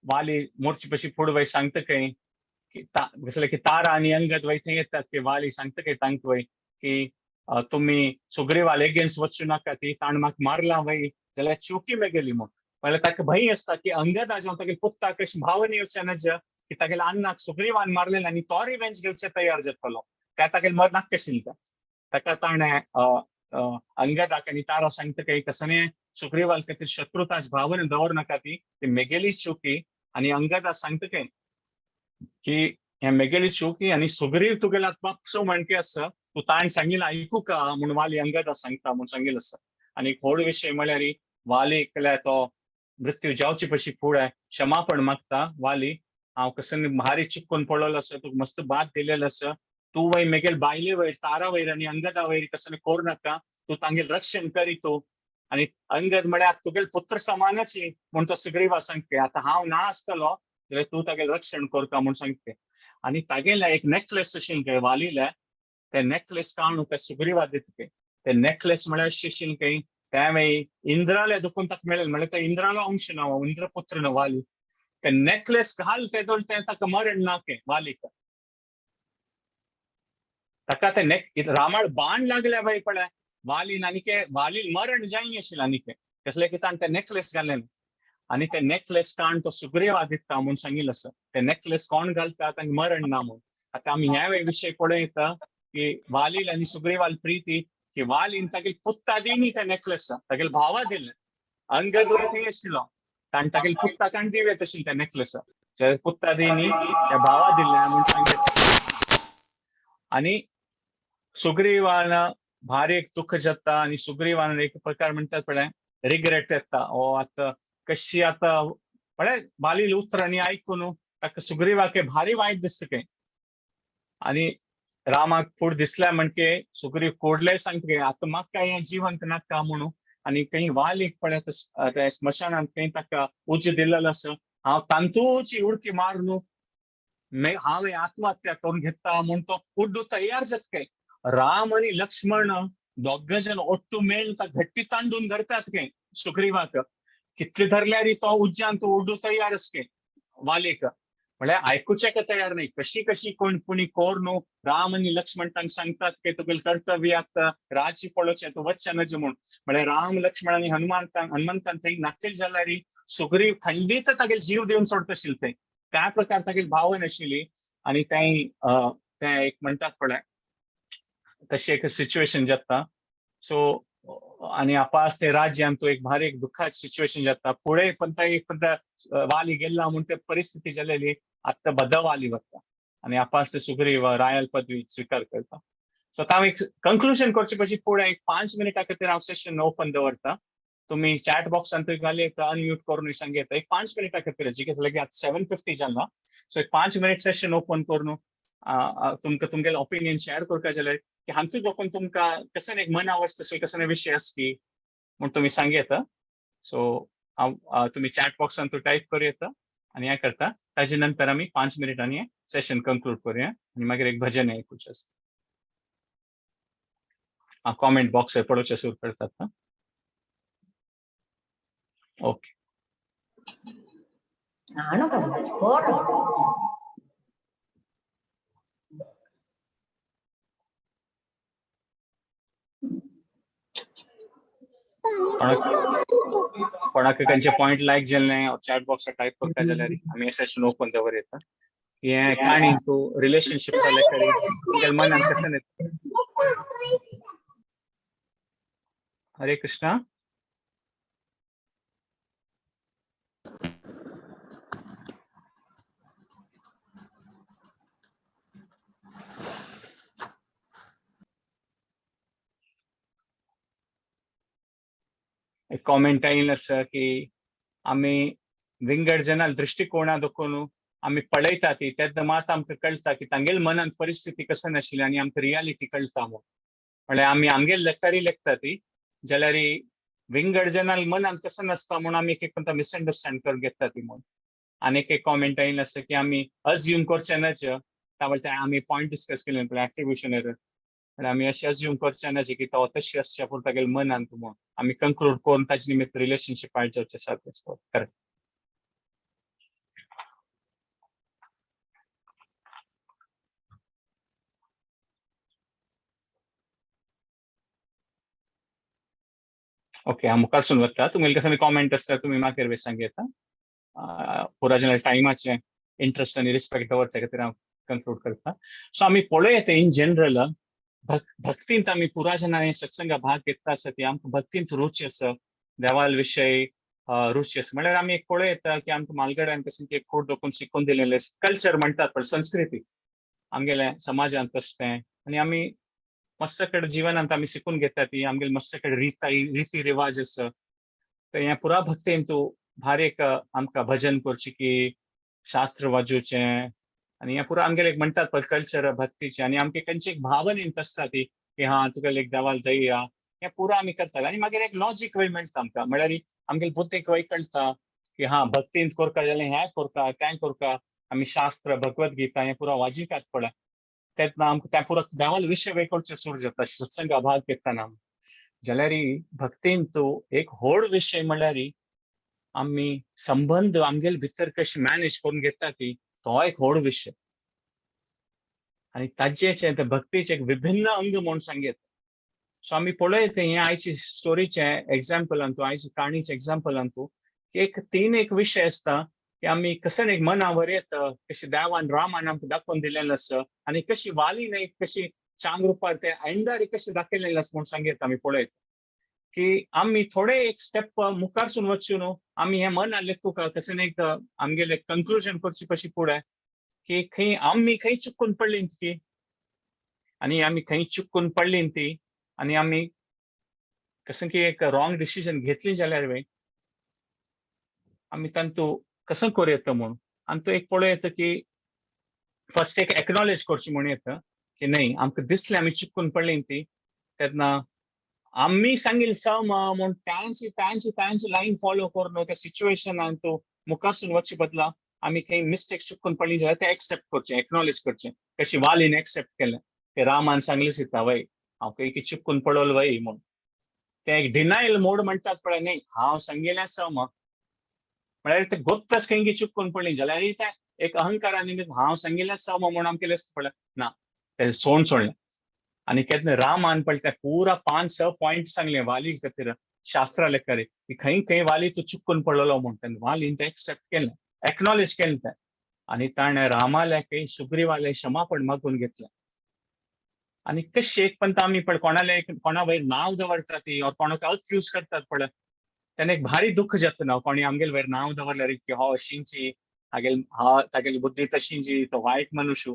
वाली मोरची पशी फुडें वय सांगता खंय की कसले की तारा आनी अंगद वय थंय येतात की वाली सांगता खंय तांकां वय की तुमी सुग्रीवाल एगेन्स्ट वचूं नाका, ती ताण म्हाका मारला वय जाल्यार चुकी मेगेली म्हूण. म्हणल्यार ताका भंय आसता की अंगदा जेन्ना तागेले पुत्ताक अशें भावन येवचें नज की तागेल्या अन्नाक सुग्रीवान मारलेलें आनी तो रिवेंज घेवचे तयार जातलो, काय तागेले मर नाका आशिल्लें. ताका ताणें अंगदाक आनी तारा सांगता की कसलें सुग्रीवाल खातीर शत्रुताच भावन दवर नाका, ती ती मेगेली चुकी. आनी अंगदा सांगता काय की हे मेगेली चुकी आनी सुग्रीव तुगेल्या बापसो म्हणके आसा, तूं ताणें सांगिल्लें आयकू का म्हूण वाली अंगदा सांगता म्हूण सांगिल्लें आसा. आनी एक व्हड विशय म्हळ्यार वाली एकल्या तो मृत्यू जावचे पशी फुडें क्षमापण मागता, वाली हांव कसं भारी चिकून पडलेलो आसा, तुका मस्त भात दिलेलो आसा, तूं वय मेगेल बायले वयर तारा वयर आनी अंगदा वयर कसं करूं नाका, तूं तांगेल रक्षण करी तूं. आनी अंगद म्हळ्यार तुगेल पुत्र समानच म्हूण तो सुग्रीवा सांगता, आतां हांव ना आसतलो जाल्यार तूं तागेल रक्षण करता म्हूण सांगता. आनी तागेले एक नेकलेस आशिल्लें काय वालीले, ते नेकलेस काडून त्या सुग्रीवा दिता. ते नेकलेस म्हळ्यार अशें आशिल्लें काय त्या मागीर इंद्राले दुखून ताका मेळ्ळें, म्हळ्यार ते इंद्रालो अंश ना, इंद्रपुत्र ना वाली. ते नेकलेस घाल तेदोळ तें ताका मरण ना के वालीक, ताका ते नेक रामाळ बाण लागले बाय पळय वालीन आनी वाली मरण जाय आशिल्लें आनी कसले की ताणें ते नेकलेस घालें आनी ते नेकलेस काडून तो सुग्रीवा दिता म्हूण सांगिल्लें आसा. ते नेकलेस कोण घालता तांकां मरण ना म्हूण. आतां आमी ह्या विशय पळयता की वालील आनी सुग्रीवाल प्रिती की वालीन तागेले पुत्ता दिनी ते नेकलेस तागेले भावा दिलें, अंगद थंय आशिल्लो ताणें तागेले पुत्ता काण दिवे तशें ते नेकलेस पुत्ता दिनी त्या भावा दिलें म्हूण सांगिल्लें. आनी सुग्रीवान भारी एक दुःख जाता आनी सुग्रीवान एक प्रकार म्हणटात पळय रिग्रेट येता, ओ आतां कशी आतां पळय वालील उतरांनी आयकून ताका सुग्रीवाक भारी वायट दिसता खंय. आनी रामाक फुडें दिसल्या म्हणके सुग्रीव कोडले सांगता आतां म्हाका हें जिवंत नाका म्हणून. आनी खंय वालीक पळय त्या स्मशानांत खंय ताका उज्ज दिल्लो आसा, हांव तांतूची उडकी मारून हांव आत्महत्या करून घेता म्हूण तो उड्डू तयार जाता खंय. राम आनी लक्ष्मण दोग जण ओट्टू मेळ घट्टी तांडून धरतात खंय सुग्रीवाक, कितले धरल्यार तो उज्जान तो उड्डू तयार आसा खंय वालीक, म्हळ्यार आयकुचें का तयार नाही. कशी कशी कोण कोणी कोर न्हू राम आनी लक्ष्मण तांकां सांगतात की तुगेलें कर्तव्य आतां राज्य पळोवचें, तूं वचचें नज म्हूण. म्हळ्यार राम लक्ष्मण आनी हनुमंतान थंय नातील जाल्यार सुग्रीव खंडीत तागेले जीव दिवन सोडता आशिल्ले थंय, त्या प्रकार तागेली भावना आशिल्ली. आनी तें तें एक म्हणटात पळय तशें एक सिच्युएशन जाता. सो आनी आपास ते राज्यान तो एक भारी एक दुःखाची सिच्युएशन जाता. फुडें पण एक पण वाली गेला म्हूण ते परिस्थिती जालेली आतां बदवाली वता आनी आपास ते सुग्रीव रायल पदवी स्विकार करता. सो आतां हांव एक कंक्लुजन करचे पयलीं फुडें एक 5 मिनटां खातीर हांव सेशन ओपन दवरता, तुमी चॅट बॉक्सान थंय घाली येता, अनम्यूट करून सांग येता. एक 5 मिनटां खातीर जी कितें आतां 7:50 जाला, सो एक 5 मिनट सेशन ओपन करून तुमकां तुमगेले ओपिनियन शेअर करता जाल्यार की हातूंत दाखोवन तुमकां कसो एक मनावस्थ तशें कसो विशय आसपी म्हूण तुमी सांग येता. सो हांव तुमी चॅट बॉक्सान तूं टायप करूं येता आनी हें करता. ताजे नंतर आमी 5 मिनटांनी सेशन कंक्लूड करूया आनी मागीर एक भजन आयकुचें आसा. कॉमेंट बॉक्स पळोवचें सुरू करतात. ओके. कोणाक खंयचे पॉइंट लायक जाले चॅट बॉक्सार टायप करता जाल्यार आमी सेशन ओपन दवर येता. हें काणी तूं रिलेशनशीप जाल्यार तुमगेल्या मनान कशें येता. हरे कृष्णा. एक कॉमेंट आयिल्लो आसा की आमी विंगड जनाल दृश्टिकोणा दाखोवन आमी पळयता ती तेन्ना मात आमकां कळटा की तांगेले मनांत परिस्थिती कशें नाशिल्ली आनी आमकां रियालिटी कळटा म्हूण. म्हळ्यार आमी आमगेले लेखारी लेखता ती जाल्यार विंगड जनाल मनांत कशें नासता म्हूण आमी एक एकदां मिसअंडरस्टँड करून घेता ती म्हूण. आनी एक कॉमेंट आयिल्लो आसा की आमी अज्यूम करचें नज, त्या आमी पॉयंट डिस्कस केले पळय एट्रिब्युशन एरर, म्हळ्यार आमी अशें अज्यूम करचें नज की तो तशी आसचें पूण तागेले मनांत म्हूण आमी कंक्लूड करून ताजे निमित्त रिलेशनशीप आयज जावचें सारकें. करेक्ट. ओके, हांव मुखारसून वता. तुमी कसले कॉमेंट आसता, तुमी मागीर सांग येता. पुरा जण टायमाचे इंट्रस्ट आनी रिस्पेक्ट दवरच्या खातीर हांव कंक्लूड करता. सो आमी पळोवया, इन जनरल भक्तींत आमी पुरा जणांनी सत्संगा भाग घेतला आसा ती आमकां भक्तींत रुची आसा, देवाल विशय रुची आसा. म्हणल्यार आमी एक पळोवया की आमकां मालगड्यान कशें की एक खूब दोकून शिकून दिलेलें कल्चर म्हणटात, पण संस्कृती आमगेल्या समाजांत तशें तें आनी आमी मस्त कडेन जिवनांत आमी शिकून घेता ती आमगेले मस्त कडेन रिती रिवाज आसा. तर हें पुरा भक्तीन तूं भारी एक आमकां भजन करचें की शास्त्र वाजोवचें आनी हें पुरा आमगेलें एक म्हणटात पळय कल्चर भक्तीचें. आनी आमगे खंयची एक भावनेन आसता ती की हा, तुगेले एक देवाल दया, हें पुरा आमी करतात. आनी मागीर एक लॉजीक वय मेळटा आमकां, म्हळ्यार आमगेले बुद्धीक वय कळटा की हा, भक्तीन करता जाल्यार हें करता, तें करता. आमी शास्त्र, भगवत गीता हें पुरा वाजिकात पळय, तेन्ना आमकां तें पुरा देवाल विशय वय कळचें सुरू जाता सत्संगा भाग घेतना. जाल्यार भक्तीन तूं एक व्हड विशय म्हणल्यार आमी संबंद आमगेले भितर कशें मॅनेज करून घेता ती, तो एक व्हड विशय आनी ताजें ते भक्तीचे एक विभिन्न अंग म्हूण सांगयत. सो आमी पळयत हें आयची स्टोरीचें एग्जाम्पलान तूं, आयची काणीचे एग्जाम्पलान तूं की एक तीन एक विशय आसता की आमी कशें एक मना वरयत, कशी देवान रामान आमकां दाखोवन दिलेलें आसा आनी कशी वालीन एक कशी चांग रुपार ते एंडारी कशें दाखयलेलें आसा म्हूण सांगयत. आमी पळयत की आमी थोडे एक स्टेप मुखारसून वचून न्हू, आमी हें मना लेखूक कशें एक आमगेलें कंक्लुजन करची कशी फुडें की खंय आमी खंय चुकून पडली ती आनी आमी खंय चुकून पडली ती आनी आमी कशें की एक रॉंग डिसिजन घेतली जाल्यार वे आमी तांतू कसं करूं येता म्हूण. आनी तो एक पळोवं येता की फर्स्ट एक एक्नॉलेज करची म्हूण येता की न्हय, आमकां दिसलें आमी चुकून पडली ती, तेन्ना आमी सांगिल्लें सम म्हूण तांची तांची तांची लायन फॉलो करून त्या सिच्युएशनान तूं मुखारसून वचचे बदला आमी खंय मिस्टेक चुकून पडली जाल्यार ते एक्सेप्ट करचें, एक्नॉलेज करचें. कशी वालीन एक्सेप्ट केलें की रामान सांगलें सीता वय, हांव खंय की चुकून पडल वय म्हूण. तें एक डिनायल मोड म्हणटात पळय, न्ही, हांव सांगिल्लें सम, म्हळ्यार ते गोत्तच खंय की चुकून पडली जाल्यार तें एक अहंकारा निमित्त हांव सांगिल्लें सम म्हूण आमकां केलें पळय ना, तें सोड सोडलें. आनी केन्ना रामान पळय तें पुरा पांच स पॉयंट सांगले वाली खातीर शास्त्रा लेखारी की खंय खंय वाली तूं चुकून पडलेलो म्हूण. तेन्ना वालीन तें एक्सेप्ट केलें, एक्नॉलेज केलें तें आनी ताणें रामाल्या सुग्रीवाले क्षमापण मागून घेतलें. आनी कशी एक पण आमी पळय कोणाले कोणा वयर नांव दवरतात ती और कोणाक अक्यूज करतात पळय, तेन्ना एक भारी दुःख जाता ना कोणी आमगेले वयर नांव दवरल्यार की हो अशींची हागेल, हा तागेली बुद्धी तशींची, तो वायट मनुष्य.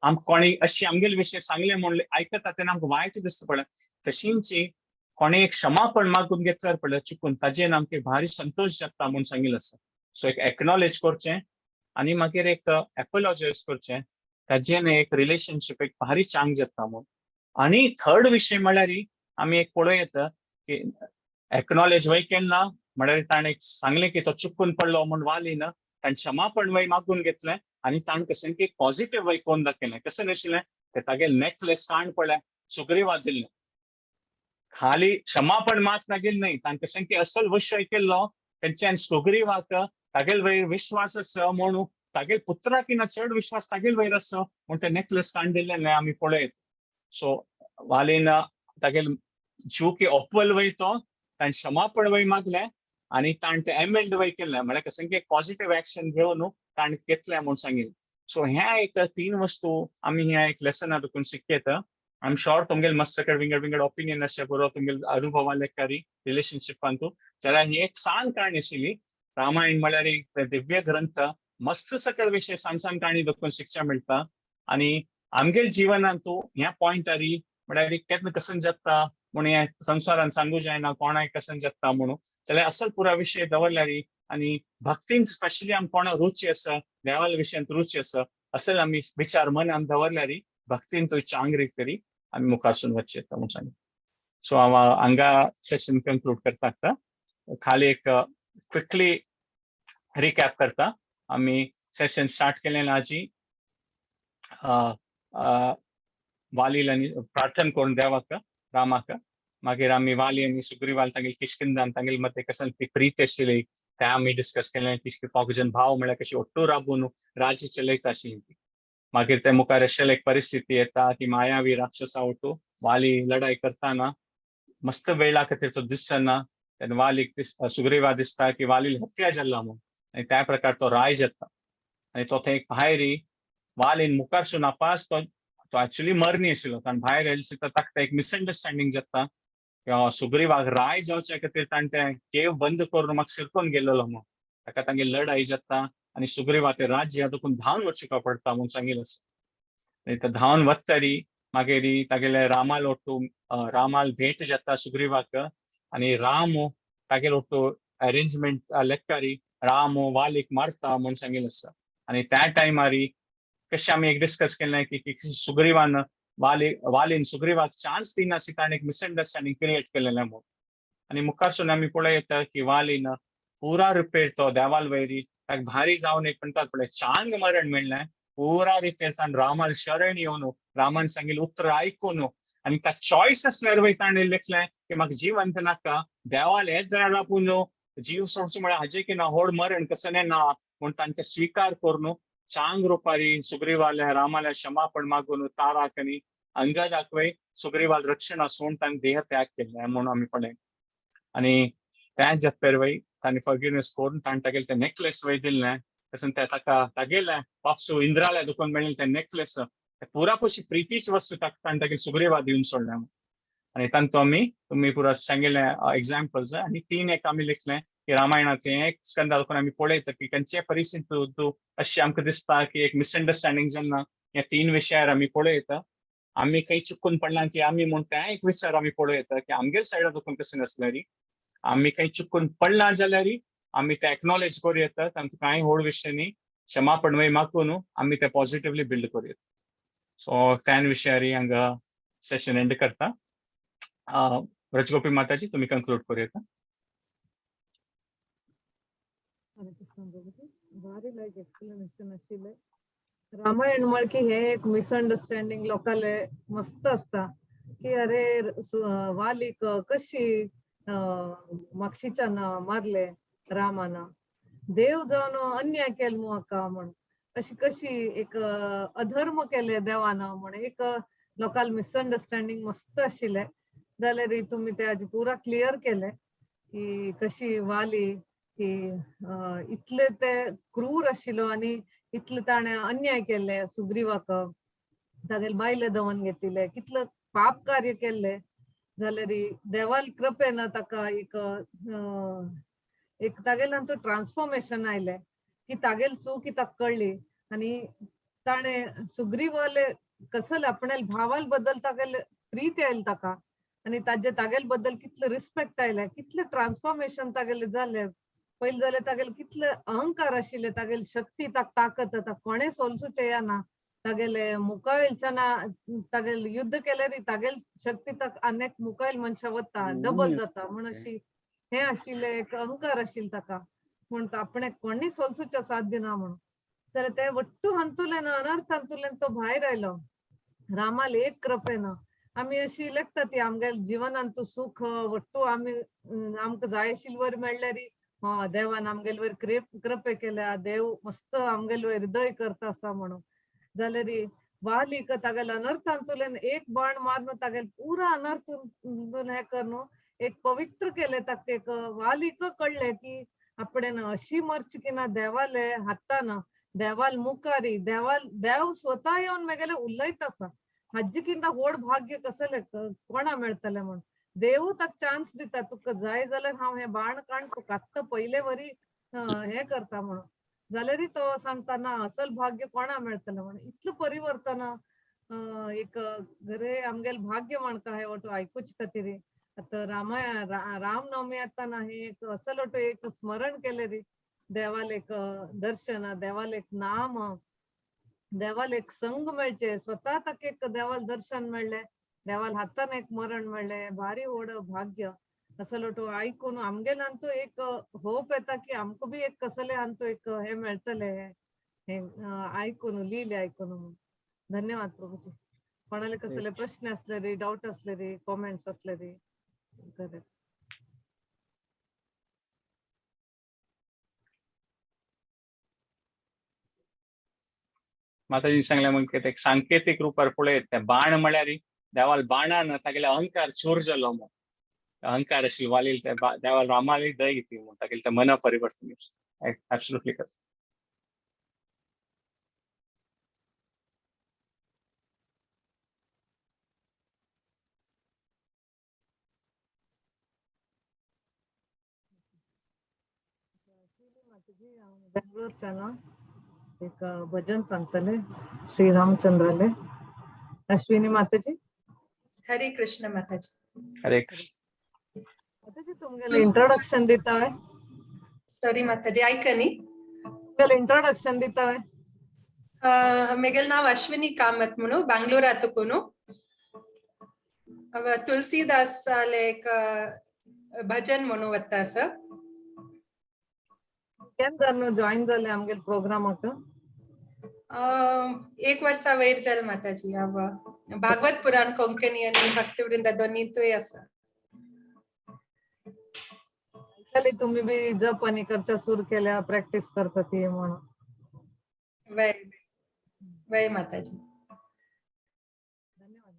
आमकां कोणी अशी आमगेले विशय सांगले म्हूण आयकता तेन्ना आमकां वायट दिसता पळय, तशींची कोणी एक क्षमापण मागून घेतल्यार पळय चुकून, ताजेन आमकां भारी संतोश जाता म्हूण सांगिल्लें आसा. सो एक एक्नॉलेज करचें आनी मागीर एक एपोलॉजायज करचें, ताजेन एक रिलेशनशीप एक भारी चांग जाता म्हूण. आनी थर्ड विशय म्हळ्यार आमी एक पळोवं येता की एक्नॉलेज वय केन्ना, म्हळ्यार ताणें सांगलें की तो चुकून पडलो म्हूण वालीन ताणें क्षमापण वय मागून घेतलें आनी ताणें कशें की पॉझिटिव्ह वय कोन्न दाखयलें. कशें नाशिल्लें ते तागेलें नेकलेस काण पळय सुग्रीवा दिल्लें, खाली क्षमापण मात मागील न्हय, ताणें कशें की असल विशय केल्लो तेंच्यान सुग्रीवाक तागेले वयर विश्वास आसा म्हणून, तागेले पुत्राकिना चड विश्वास तागेले वयर आसा म्हूण ते नेकलेस काण दिल्लें आमी पळयत. सो वालीन तागेले जीव की अपवल वय तो ताणें क्षमापण वय मागलें आनी ताणें तें एमेंड वय केलें, म्हळ्यार कशें की पॉझिटिव्ह एक्शन घेवन ताणें घेतलें म्हूण सांगिल्लें. सो ह्या एक तीन वस्तू आमी ह्या एक लेसना देखून शिकयता. I am sure तुमगेले मस्त सगळे विंगड विंगड ओपिनियन आसचे बरोबर तुमगेले अनुभवा लेखारी रिलेशनशिपांतू. जाल्यार ही एक सान काणी आशिल्ली. रामायण म्हळ्यार एक दिव्य ग्रंथ, मस्त सकळ विशय सान सान काणी देखून शिक्षा मेळटा. आनी आमगेले जिवनांतू ह्या पॉयंटारी म्हळ्यार केन्ना कशें जाता म्हूण ह्या संवसारान सांगू जायना कोणाक कशें जाता म्हणून. जाल्यार असल पुरा विशय दवरल्यार आनी भक्तीन स्पेशली आमकां कोणा रुची आसा, देवाल्या विशयांत रुची आसा, असल आमी विचार मनान दवरल्यार भक्तीन तो चांग तरी आमी मुखारसून वचचे येता म्हूण सांग. सो हांव हांगा सेशन कंक्लूड करता. आतां खाली एक क्विकली रिकॅप करता. आमी सेशन स्टार्ट केलें आजी वाली आनी प्रार्थना करून देवाक रामाक. मागीर आमी वाली आनी सुग्रीवाल तांगेली किश्किंदान तांगेले मध्य कशें ती प्रीत आशिल्ली तें आमी डिस्कस केलें. किश्किपाक भाव म्हळ्यार कशी ओट्टू राबून राज्य चलयता आशिल्ली ती. मागीर ते मुखार अशें एक परिस्थिती येता की मायावी राक्षसा ओटू वाली लढाई करताना मस्त वेळा खातीर तो दिसना. तेन्ना वालीक सुग्रीवा दिसता की वालील हत्या जाल्ला म्हूण आनी त्या प्रकार तो राय जाता आनी तो थंय एक भायरी वालीन मुखारसून आपास तो तो एक्चुअली मरणी आशिल्लो कारण भायर येयलो सुद्दां ताका एक मिसअंडरस्टँडींग जाता किंवा सुग्रीवाक राय जावच्या खातीर ताणें तें केव बंद करून म्हाका शिरकोन गेल्लो म्हूण ताका तांगे लढाई जाता आनी सुग्रीवा ते राज्य दुखून धांवन वचूंक पडटा म्हूण सांगिल्लें आसा. आनी ते धांवन वतरी मागीर तागेले रामाल ओट्टू रामाल भेट जाता सुग्रीवाक आनी राम तागेलो ओट्टू अरेंजमेंट लेक्कारी राम वालीक मारता म्हूण सांगिल्लें आसा. आनी त्या टायमारी कशें आमी एक डिस्कस केलें की सुग्रीवान वालीन सुग्रीवाक चान्स दिनासली ताणें एक मिसअंडरस्टँडींग क्रिएट केलेलें म्हूण. आनी मुखारसून आमी पळयता की वालीन पुरा रुपेर तो देवाल वयरी ताका भारी जावन एक म्हणटात पळय चांग मरण मेळ्ळें पुरा रितेर ताणें रामाल शरण येवन रामान सांगिल्लें उतर आयकून आनी ताका चॉयस आसल्यार वय ताणें लेखलें की म्हाका जिवंत नाका देवाल हेच जाल्यार आपूण जीव सोडचो म्हळ्यार हाजें की ना व्हड मरण कसलें ना म्हूण ताणें तें स्विकार करून चांग रुपारी सुग्रीवाल्या रामाल्या क्षमापण मागून ताराक आनी अंगदाक वय सुग्रीवाल रक्षण आसून ताणें देह त्याग केल्लें म्हणून आमी पळय. आनी त्या जात्रेर वय ताणें फॉरगिवनेस करून ताणें तागेलें तें नेकलेस वय दिल्लें तशें तें ताका तागेलें बापसू इंद्राल्या दुकान मेळिल्लें तें नेकलेस पुरा पशी प्रितीच वस्तू ताका ताणें तागेलें सुग्रीवा दिवन सोडलें. आनी तांतू आमी तुमी पुरा सांगिल्लें एग्जाम्पल्स आनी तीन एक आमी लिखलें की रामायणाचें एक स्कंदा दुकान आमी पळयता की खंयचे परिस्थिती अशें आमकां दिसता की एक मिसअंडरस्टँडींग जेन्ना ह्या तीन विशयार आमी पळयता आमी खंय चुकून पडला की आमी म्हूण तें एक विचार आमी पळयता की आमगेर सायडा दुखून कशें नासल्यारी आमी खंय चुकून पडला जाल्यार आमी ते एक्नॉलेज करूं येता तांकां कांय व्हड विशय न्ही क्षमापण वय मागून आमी ते पॉझिटिवली बिल्ड करूं येता. सो त्यान विशयारी हांगा सेशन एंड करता. ब्रजगोपी माताजी तुमी कंक्लूड करूं येता. भारी लायक एक्सप्लेनेशन आशिल्लें. रामायण म्हळ की हे एक मिसअंडरस्टँडींग लोकांले मस्त आसता की अरे वालीक कशी मागशीच्यान मारले रामान देव जावन अन्याय केलो मू हाका म्हण अशी कशी एक अधर्म केले देवान म्हण एक लोकांक मिसअंडरस्टँडींग मस्त आशिल्लें. जाल्यार तुमी ते आजी पुरा क्लियर केले की कशी वाली की इतले ते क्रूर आशिल्लो आनी इतले ताणें अन्याय केल्ले सुग्रीवाक तागेले बायले दवन घेतिल्ले कितले पाप कार्य केल्ले जाल्यार देवाल कृपेन ताका एक एक तागेल्यान तो ट्रान्सफॉर्मेशन आयलें की तागेल चूक ताका कळ्ळी आनी ताणें सुग्रीवाले कसले आपणाले भावाल बद्दल तागेले प्रीती आयली ताका आनी ताजे तागेल बद्दल कितले रिस्पेक्ट आयले कितले ट्रान्सफॉर्मेशन तागेले जालें. पयलीं जाल्यार तागेले कितले अहंकार आशिल्ले तागेली शक्ती ताका ताकत ताका कोणें सोलसूचें येना तागेले मुखावेलच्यान तागेले युद्ध केल्यार तागेली शक्ती ताका आनी मुखावेल मनशां वता डबल जाता म्हण अशी हें आशिल्लें एक अहंकार आशिल्लो ताका म्हण आपणें कोणी सोलसूचें साध्य ना म्हणून. जाल्यार ते वट्टू हातूंतल्यान अनर्थ हातूंतल्यान तो भायर आयलो रामाल एक कृपेन. आमी अशी लेखता ती आमगेल्या जिवनांत तूं सुख वट्टू आमी आमकां जाय आशिल्ले वयर मेळ्ळ्यार हा देवान आमगेले वयर कृपे केल्या देव मस्त आमगेले वयर हृदय करता आसा म्हणून. जाल्यार वालीक तागेले अनर्थांतल्यान एक बाण मारून तागेले पुरा अनर्थ हें करून एक पवित्र केले ताका एक वालीक कळ्ळें की आपणें अशी मरची की ना देवाले हातान देवाल मुखारी देवाल देव स्वता येवन मेगेले उलयत आसा हाजे किंदा व्हड भाग्य कसलें कोणा मेळटलें म्हण देव ताका चान्स दिता तुका जाय जाल्यार हांव हें बाण काण तुका आत्तां पयले वरी हें करता म्हणून. जाल्यारय तो सांगता ना असल भाग्य कोणा मेळटलें म्हण. इतलें परिवर्तन एक घरे आमगेलें भाग्य म्हणका हें वटू आयकुचे खातीर. आतां रामायण रामनवमी आतां ना हें एक असल वटू एक स्मरण केलें रे देवाल एक दर्शन देवाल एक नाम देवाल एक संग मेळचें स्वता ताका एक देवाल दर्शन मेळ्ळें देवाल हातान एक मरण मेळ्ळें भारी व्हड भाग्य असल वटू आयकून आमगेले हातूंत एक होप येता की आमकां बी एक कसलें हातूंत एक हें मेळटलें हें आयकून लिहिले आयकून. धन्यवाद प्रभूजी. कोणाले कसले प्रश्न असले रे डाऊट असले रे कॉमेंट्स असले रे करेक्ट. माताजी सांगलें मग ते एक सांकेतीक रुपार पळयत तें बाण म्हळ्यार देवाल बाणान तागेले अहंकार चूर जालो म्हूण. अहंकार आशिल्लो वालील ते देवा रामाली दय ती म्हणटा की मन परिवर्तन. Absolutely correct. बेंगलोरच्यान एक भजन सांगतले श्री रामचंद्राले. अश्विनी माताजी. हरे कृष्ण माताजी. हरे कृष्ण. माताजी तुमगेले इंट्रोडक्शन दिता. सॉरी माताजी, ऐकनी. तुमगेले इंट्रोडक्शन दिता. मेगेल नाव अश्विनी कामत म्हणू, बेंगलोरातुकुनु. अव तुलसीदास एक भजन म्हणू वत्ता सर. केन्ना जॉईन जाले आमगेले प्रोग्रामाक? एक वर्सा वयर जाल माताजी. हांव भागवत पुराण कोंकणी आनी भक्तवृंदा दोनीतूय आसा. ऐकली तुम्ही बी जप आणि करच्या सुर केल्या, प्रॅक्टिस करता ती म्हणून. वय वय माताजी. धन्यवाद.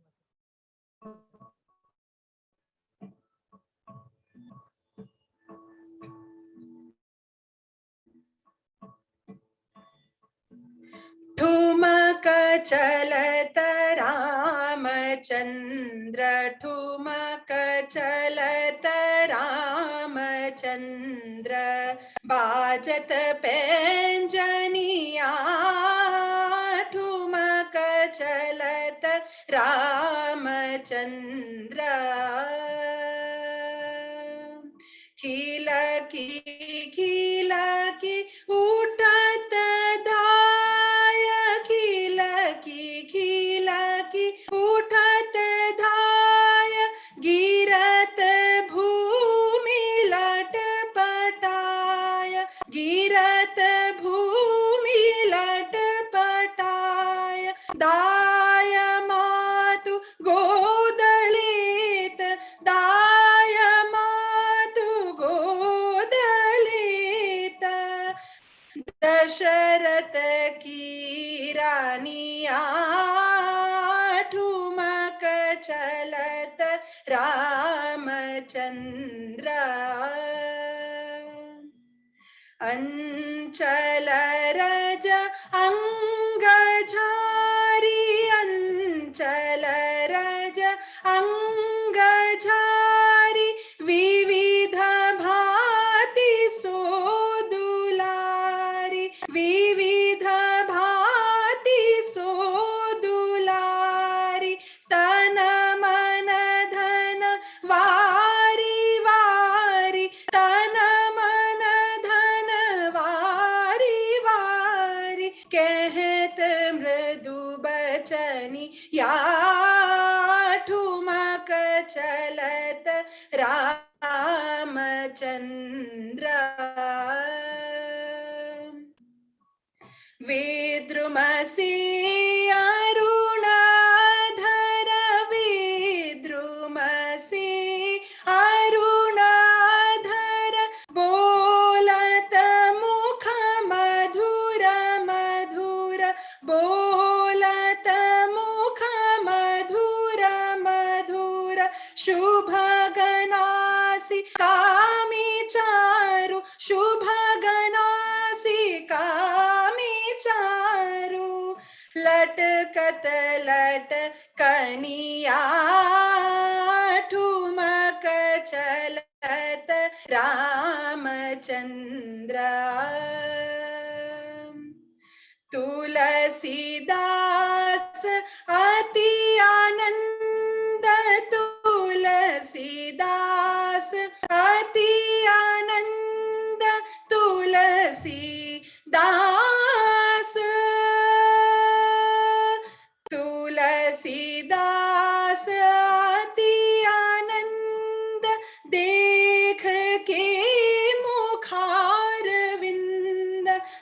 ठुमक चलत रामचंद्र, ठुमक चलत रामचंद्र, बाजत पैंजनिया, ठुमक चलत रामचंद्र. खिलकी खिलकी उठत धाय, खिलकी खिलकी उठत धाय, गिरत भूमि लटपटाय, गिरत भूमि लटपटाय, दाय मातु गोदलित, दाय मातु गोदलित, दशरथ की रानिया, ठुमक चलत रामचंद्र. अंचल रज अंग झारी, अंचल रज अंग झारी, विविध भांति सोदुलारी, विविध भांति सोदुलारी, तन मन धन वारी वारी, तन मन धन वारी वारी, कहत मृदु बचनी या, ठुमक चलत रामचंद्र. विद्रुमसी अरुणाधर, विद्रुमसी अरुणाधर, बोलत मुख मधुर मधुर, बोलत मुख मधुर मधुर, शुभ गणासी कामी चारु, शुभ गणासी कामी चारु, लटकत लट कनिया, ठुमक चलत रामचंद्र. तुलसीदास अति आनंद, तुलसीदास अति आनंद, तुलसीदास, तुलसीदास अति आनंद, देख के मुखारविंद,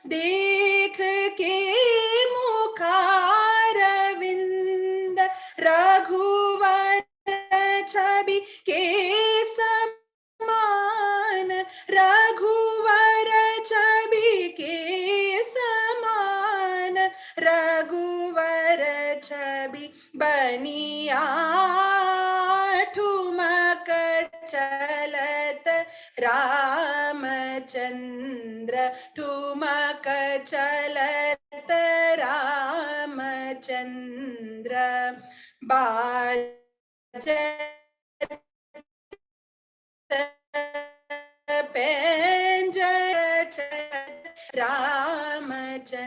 देख के मुखारविंद, रघुवर छवि के समान, रघुवर छवि के समान, रघुवर छवि बनिया, ठुमक चलत रामचंद्र, ठुमक चलत रामचंद्र, बाजत पेंजर चलत रामचंद्र.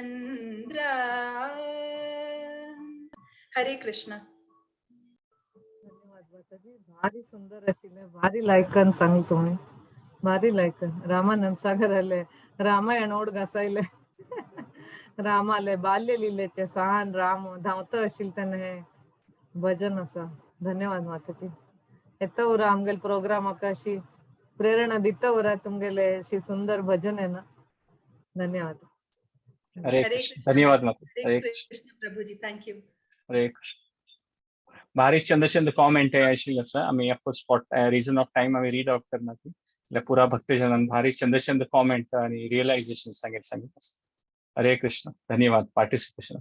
हरे कृष्ण. धन्यवाद माताजी, भारी सुंदर आशिल्लें, भारी लायकन सांगलें तुमी, भारी लायकन. रामानंद सागर आले, रामायण ओड घासायले, रामाले बाल्य लिलेचे सहान राम धांवता आशिल्ले तेन्ना हें भजन आसा. धन्यवाद माताजी. येता उरा आमगेले प्रोग्रामाक अशी प्रेरणा दिता उरा तुमगेले अशी सुंदर भजन आहे ना. धन्यवाद. हरे हरे कृष्ण. कृष्ण. धन्यवाद माता. हरे हरे कृष्ण. कृष्ण प्रभुजी, thank you. हरे कृष्ण. भारी चंद चंद कॉमेंट आशिल्ले आसा. आमी of course for reason of time आमी रीड आउट करना ती, जाल्यार पुरा भक्तजनान भारी चंद चंद कॉमेंट आणि रियलायझेशन सांगेल सांगितलं. हरे कृष्ण. धन्यवाद पार्टिसिपेशन.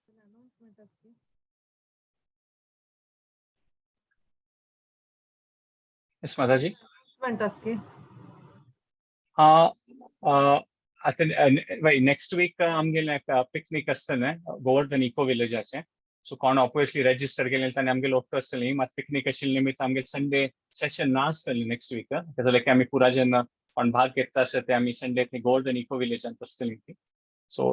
अनाउन्समेंट असती. येस माताजी. अनाउन्समेंट असती. हा, आतां नेक्स्ट वीक आमगेलें पिकनीक आसतलें गोवर्धन इको विलेजाचें. सो कोण ऑब्वियसली रजिस्टर केलें ताणें आमगेले ओके आसतलें. मात पिकनीक आशिल्ले निमित्त आमगेले संडे सेशन ना आसतलें नेक्स्ट वीक. जाल्यार की आमी पुरा जेन्ना कोण भाग घेता आसत ते आमी संडे थंय गोवर्धन इको विलेजांत आसतली ती. सो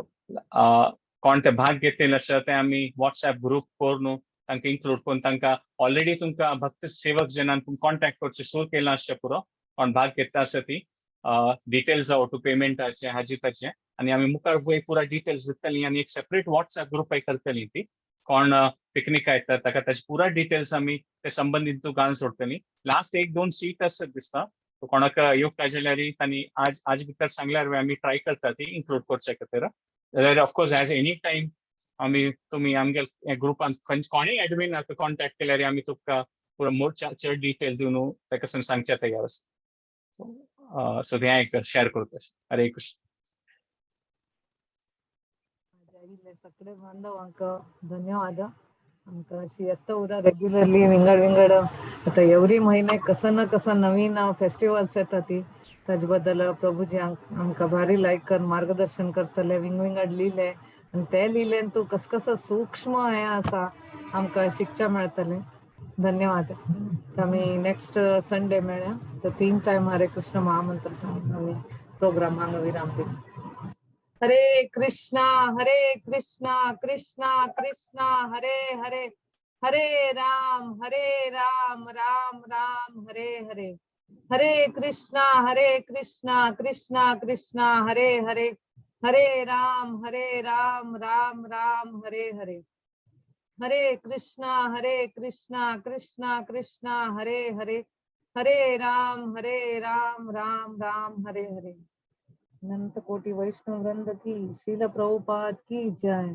कोण ते भाग घेतले आसत ते आमी वॉट्सएप ग्रूप करून तांकां इन्क्लूड करून तांकां ऑलरेडी तुमकां भक्त सेवक जनान तुमकां कॉन्टेक्ट करचें सुरू केलां आसचें पुरो. कोण भाग घेता आसत ती डिटेल्स जावं टू पेमेंटाचे हाजी ताचे आनी आमी मुखार वयर पुरा डिटेल्स दितली आनी एक सेपरेट वॉट्सएप ग्रुपाय करतली ती. कोण पिकनीक येता ताका ताचे पुरा डिटेल्स आमी ते संबंदीत तूं घालून सोडटली. लास्ट 1-2 सीट आसत दिसता. कोणाक येवंक काय जाल्यार तांणी आज आज भितर सांगल्यार आमी ट्राय करता ती इन्क्लूड करचे खातीर. जाल्यार of course as any time आमी तुमी आमगे ग्रुपान कोणूय एडमीन कॉन्टेक्ट केल्यार आमी तुका पुरो मोर चड डिटेल दिवन ताका सांगचे तयार आसा. सो हें एक शेअर करता. हरे कृष्ण. सगळे बांधवांक धन्यवाद. आमकां अशी येता उरा रेग्युलरली विंगड विंगड आतां एवरी म्हयने कसं ना कसं नवीन फेस्टिवल्स येता ती ताजे बद्दल प्रभुजी आमकां भारी लायक कर मार्गदर्शन करतले. विंग विंगड लिले आनी ते लिलेन तूं कस कसं सूक्ष्म हें आसा आमकां शिकच्या मेळटलें. धन्यवाद. आमी नेक्स्ट संडे मेळ्या. तर 3 टायम हरे कृष्ण महामंत्र सांगून आमी प्रोग्राम हांगा विराम दिला. हरे कृष्णा हरे कृष्णा कृष्णा कृष्णा हरे हरे, हरे राम राम राम हरे हरे, हरे कृष्णा कृष्णा कृष्णा हरे हरे, हरे राम राम राम हरे हरे, हरे कृष्णा कृष्णा कृष्णा हरे हरे, हरे राम राम राम हरे हरे. अनंत कोटि वैष्णव वृंद की, श्रील प्रभुपाद की जय.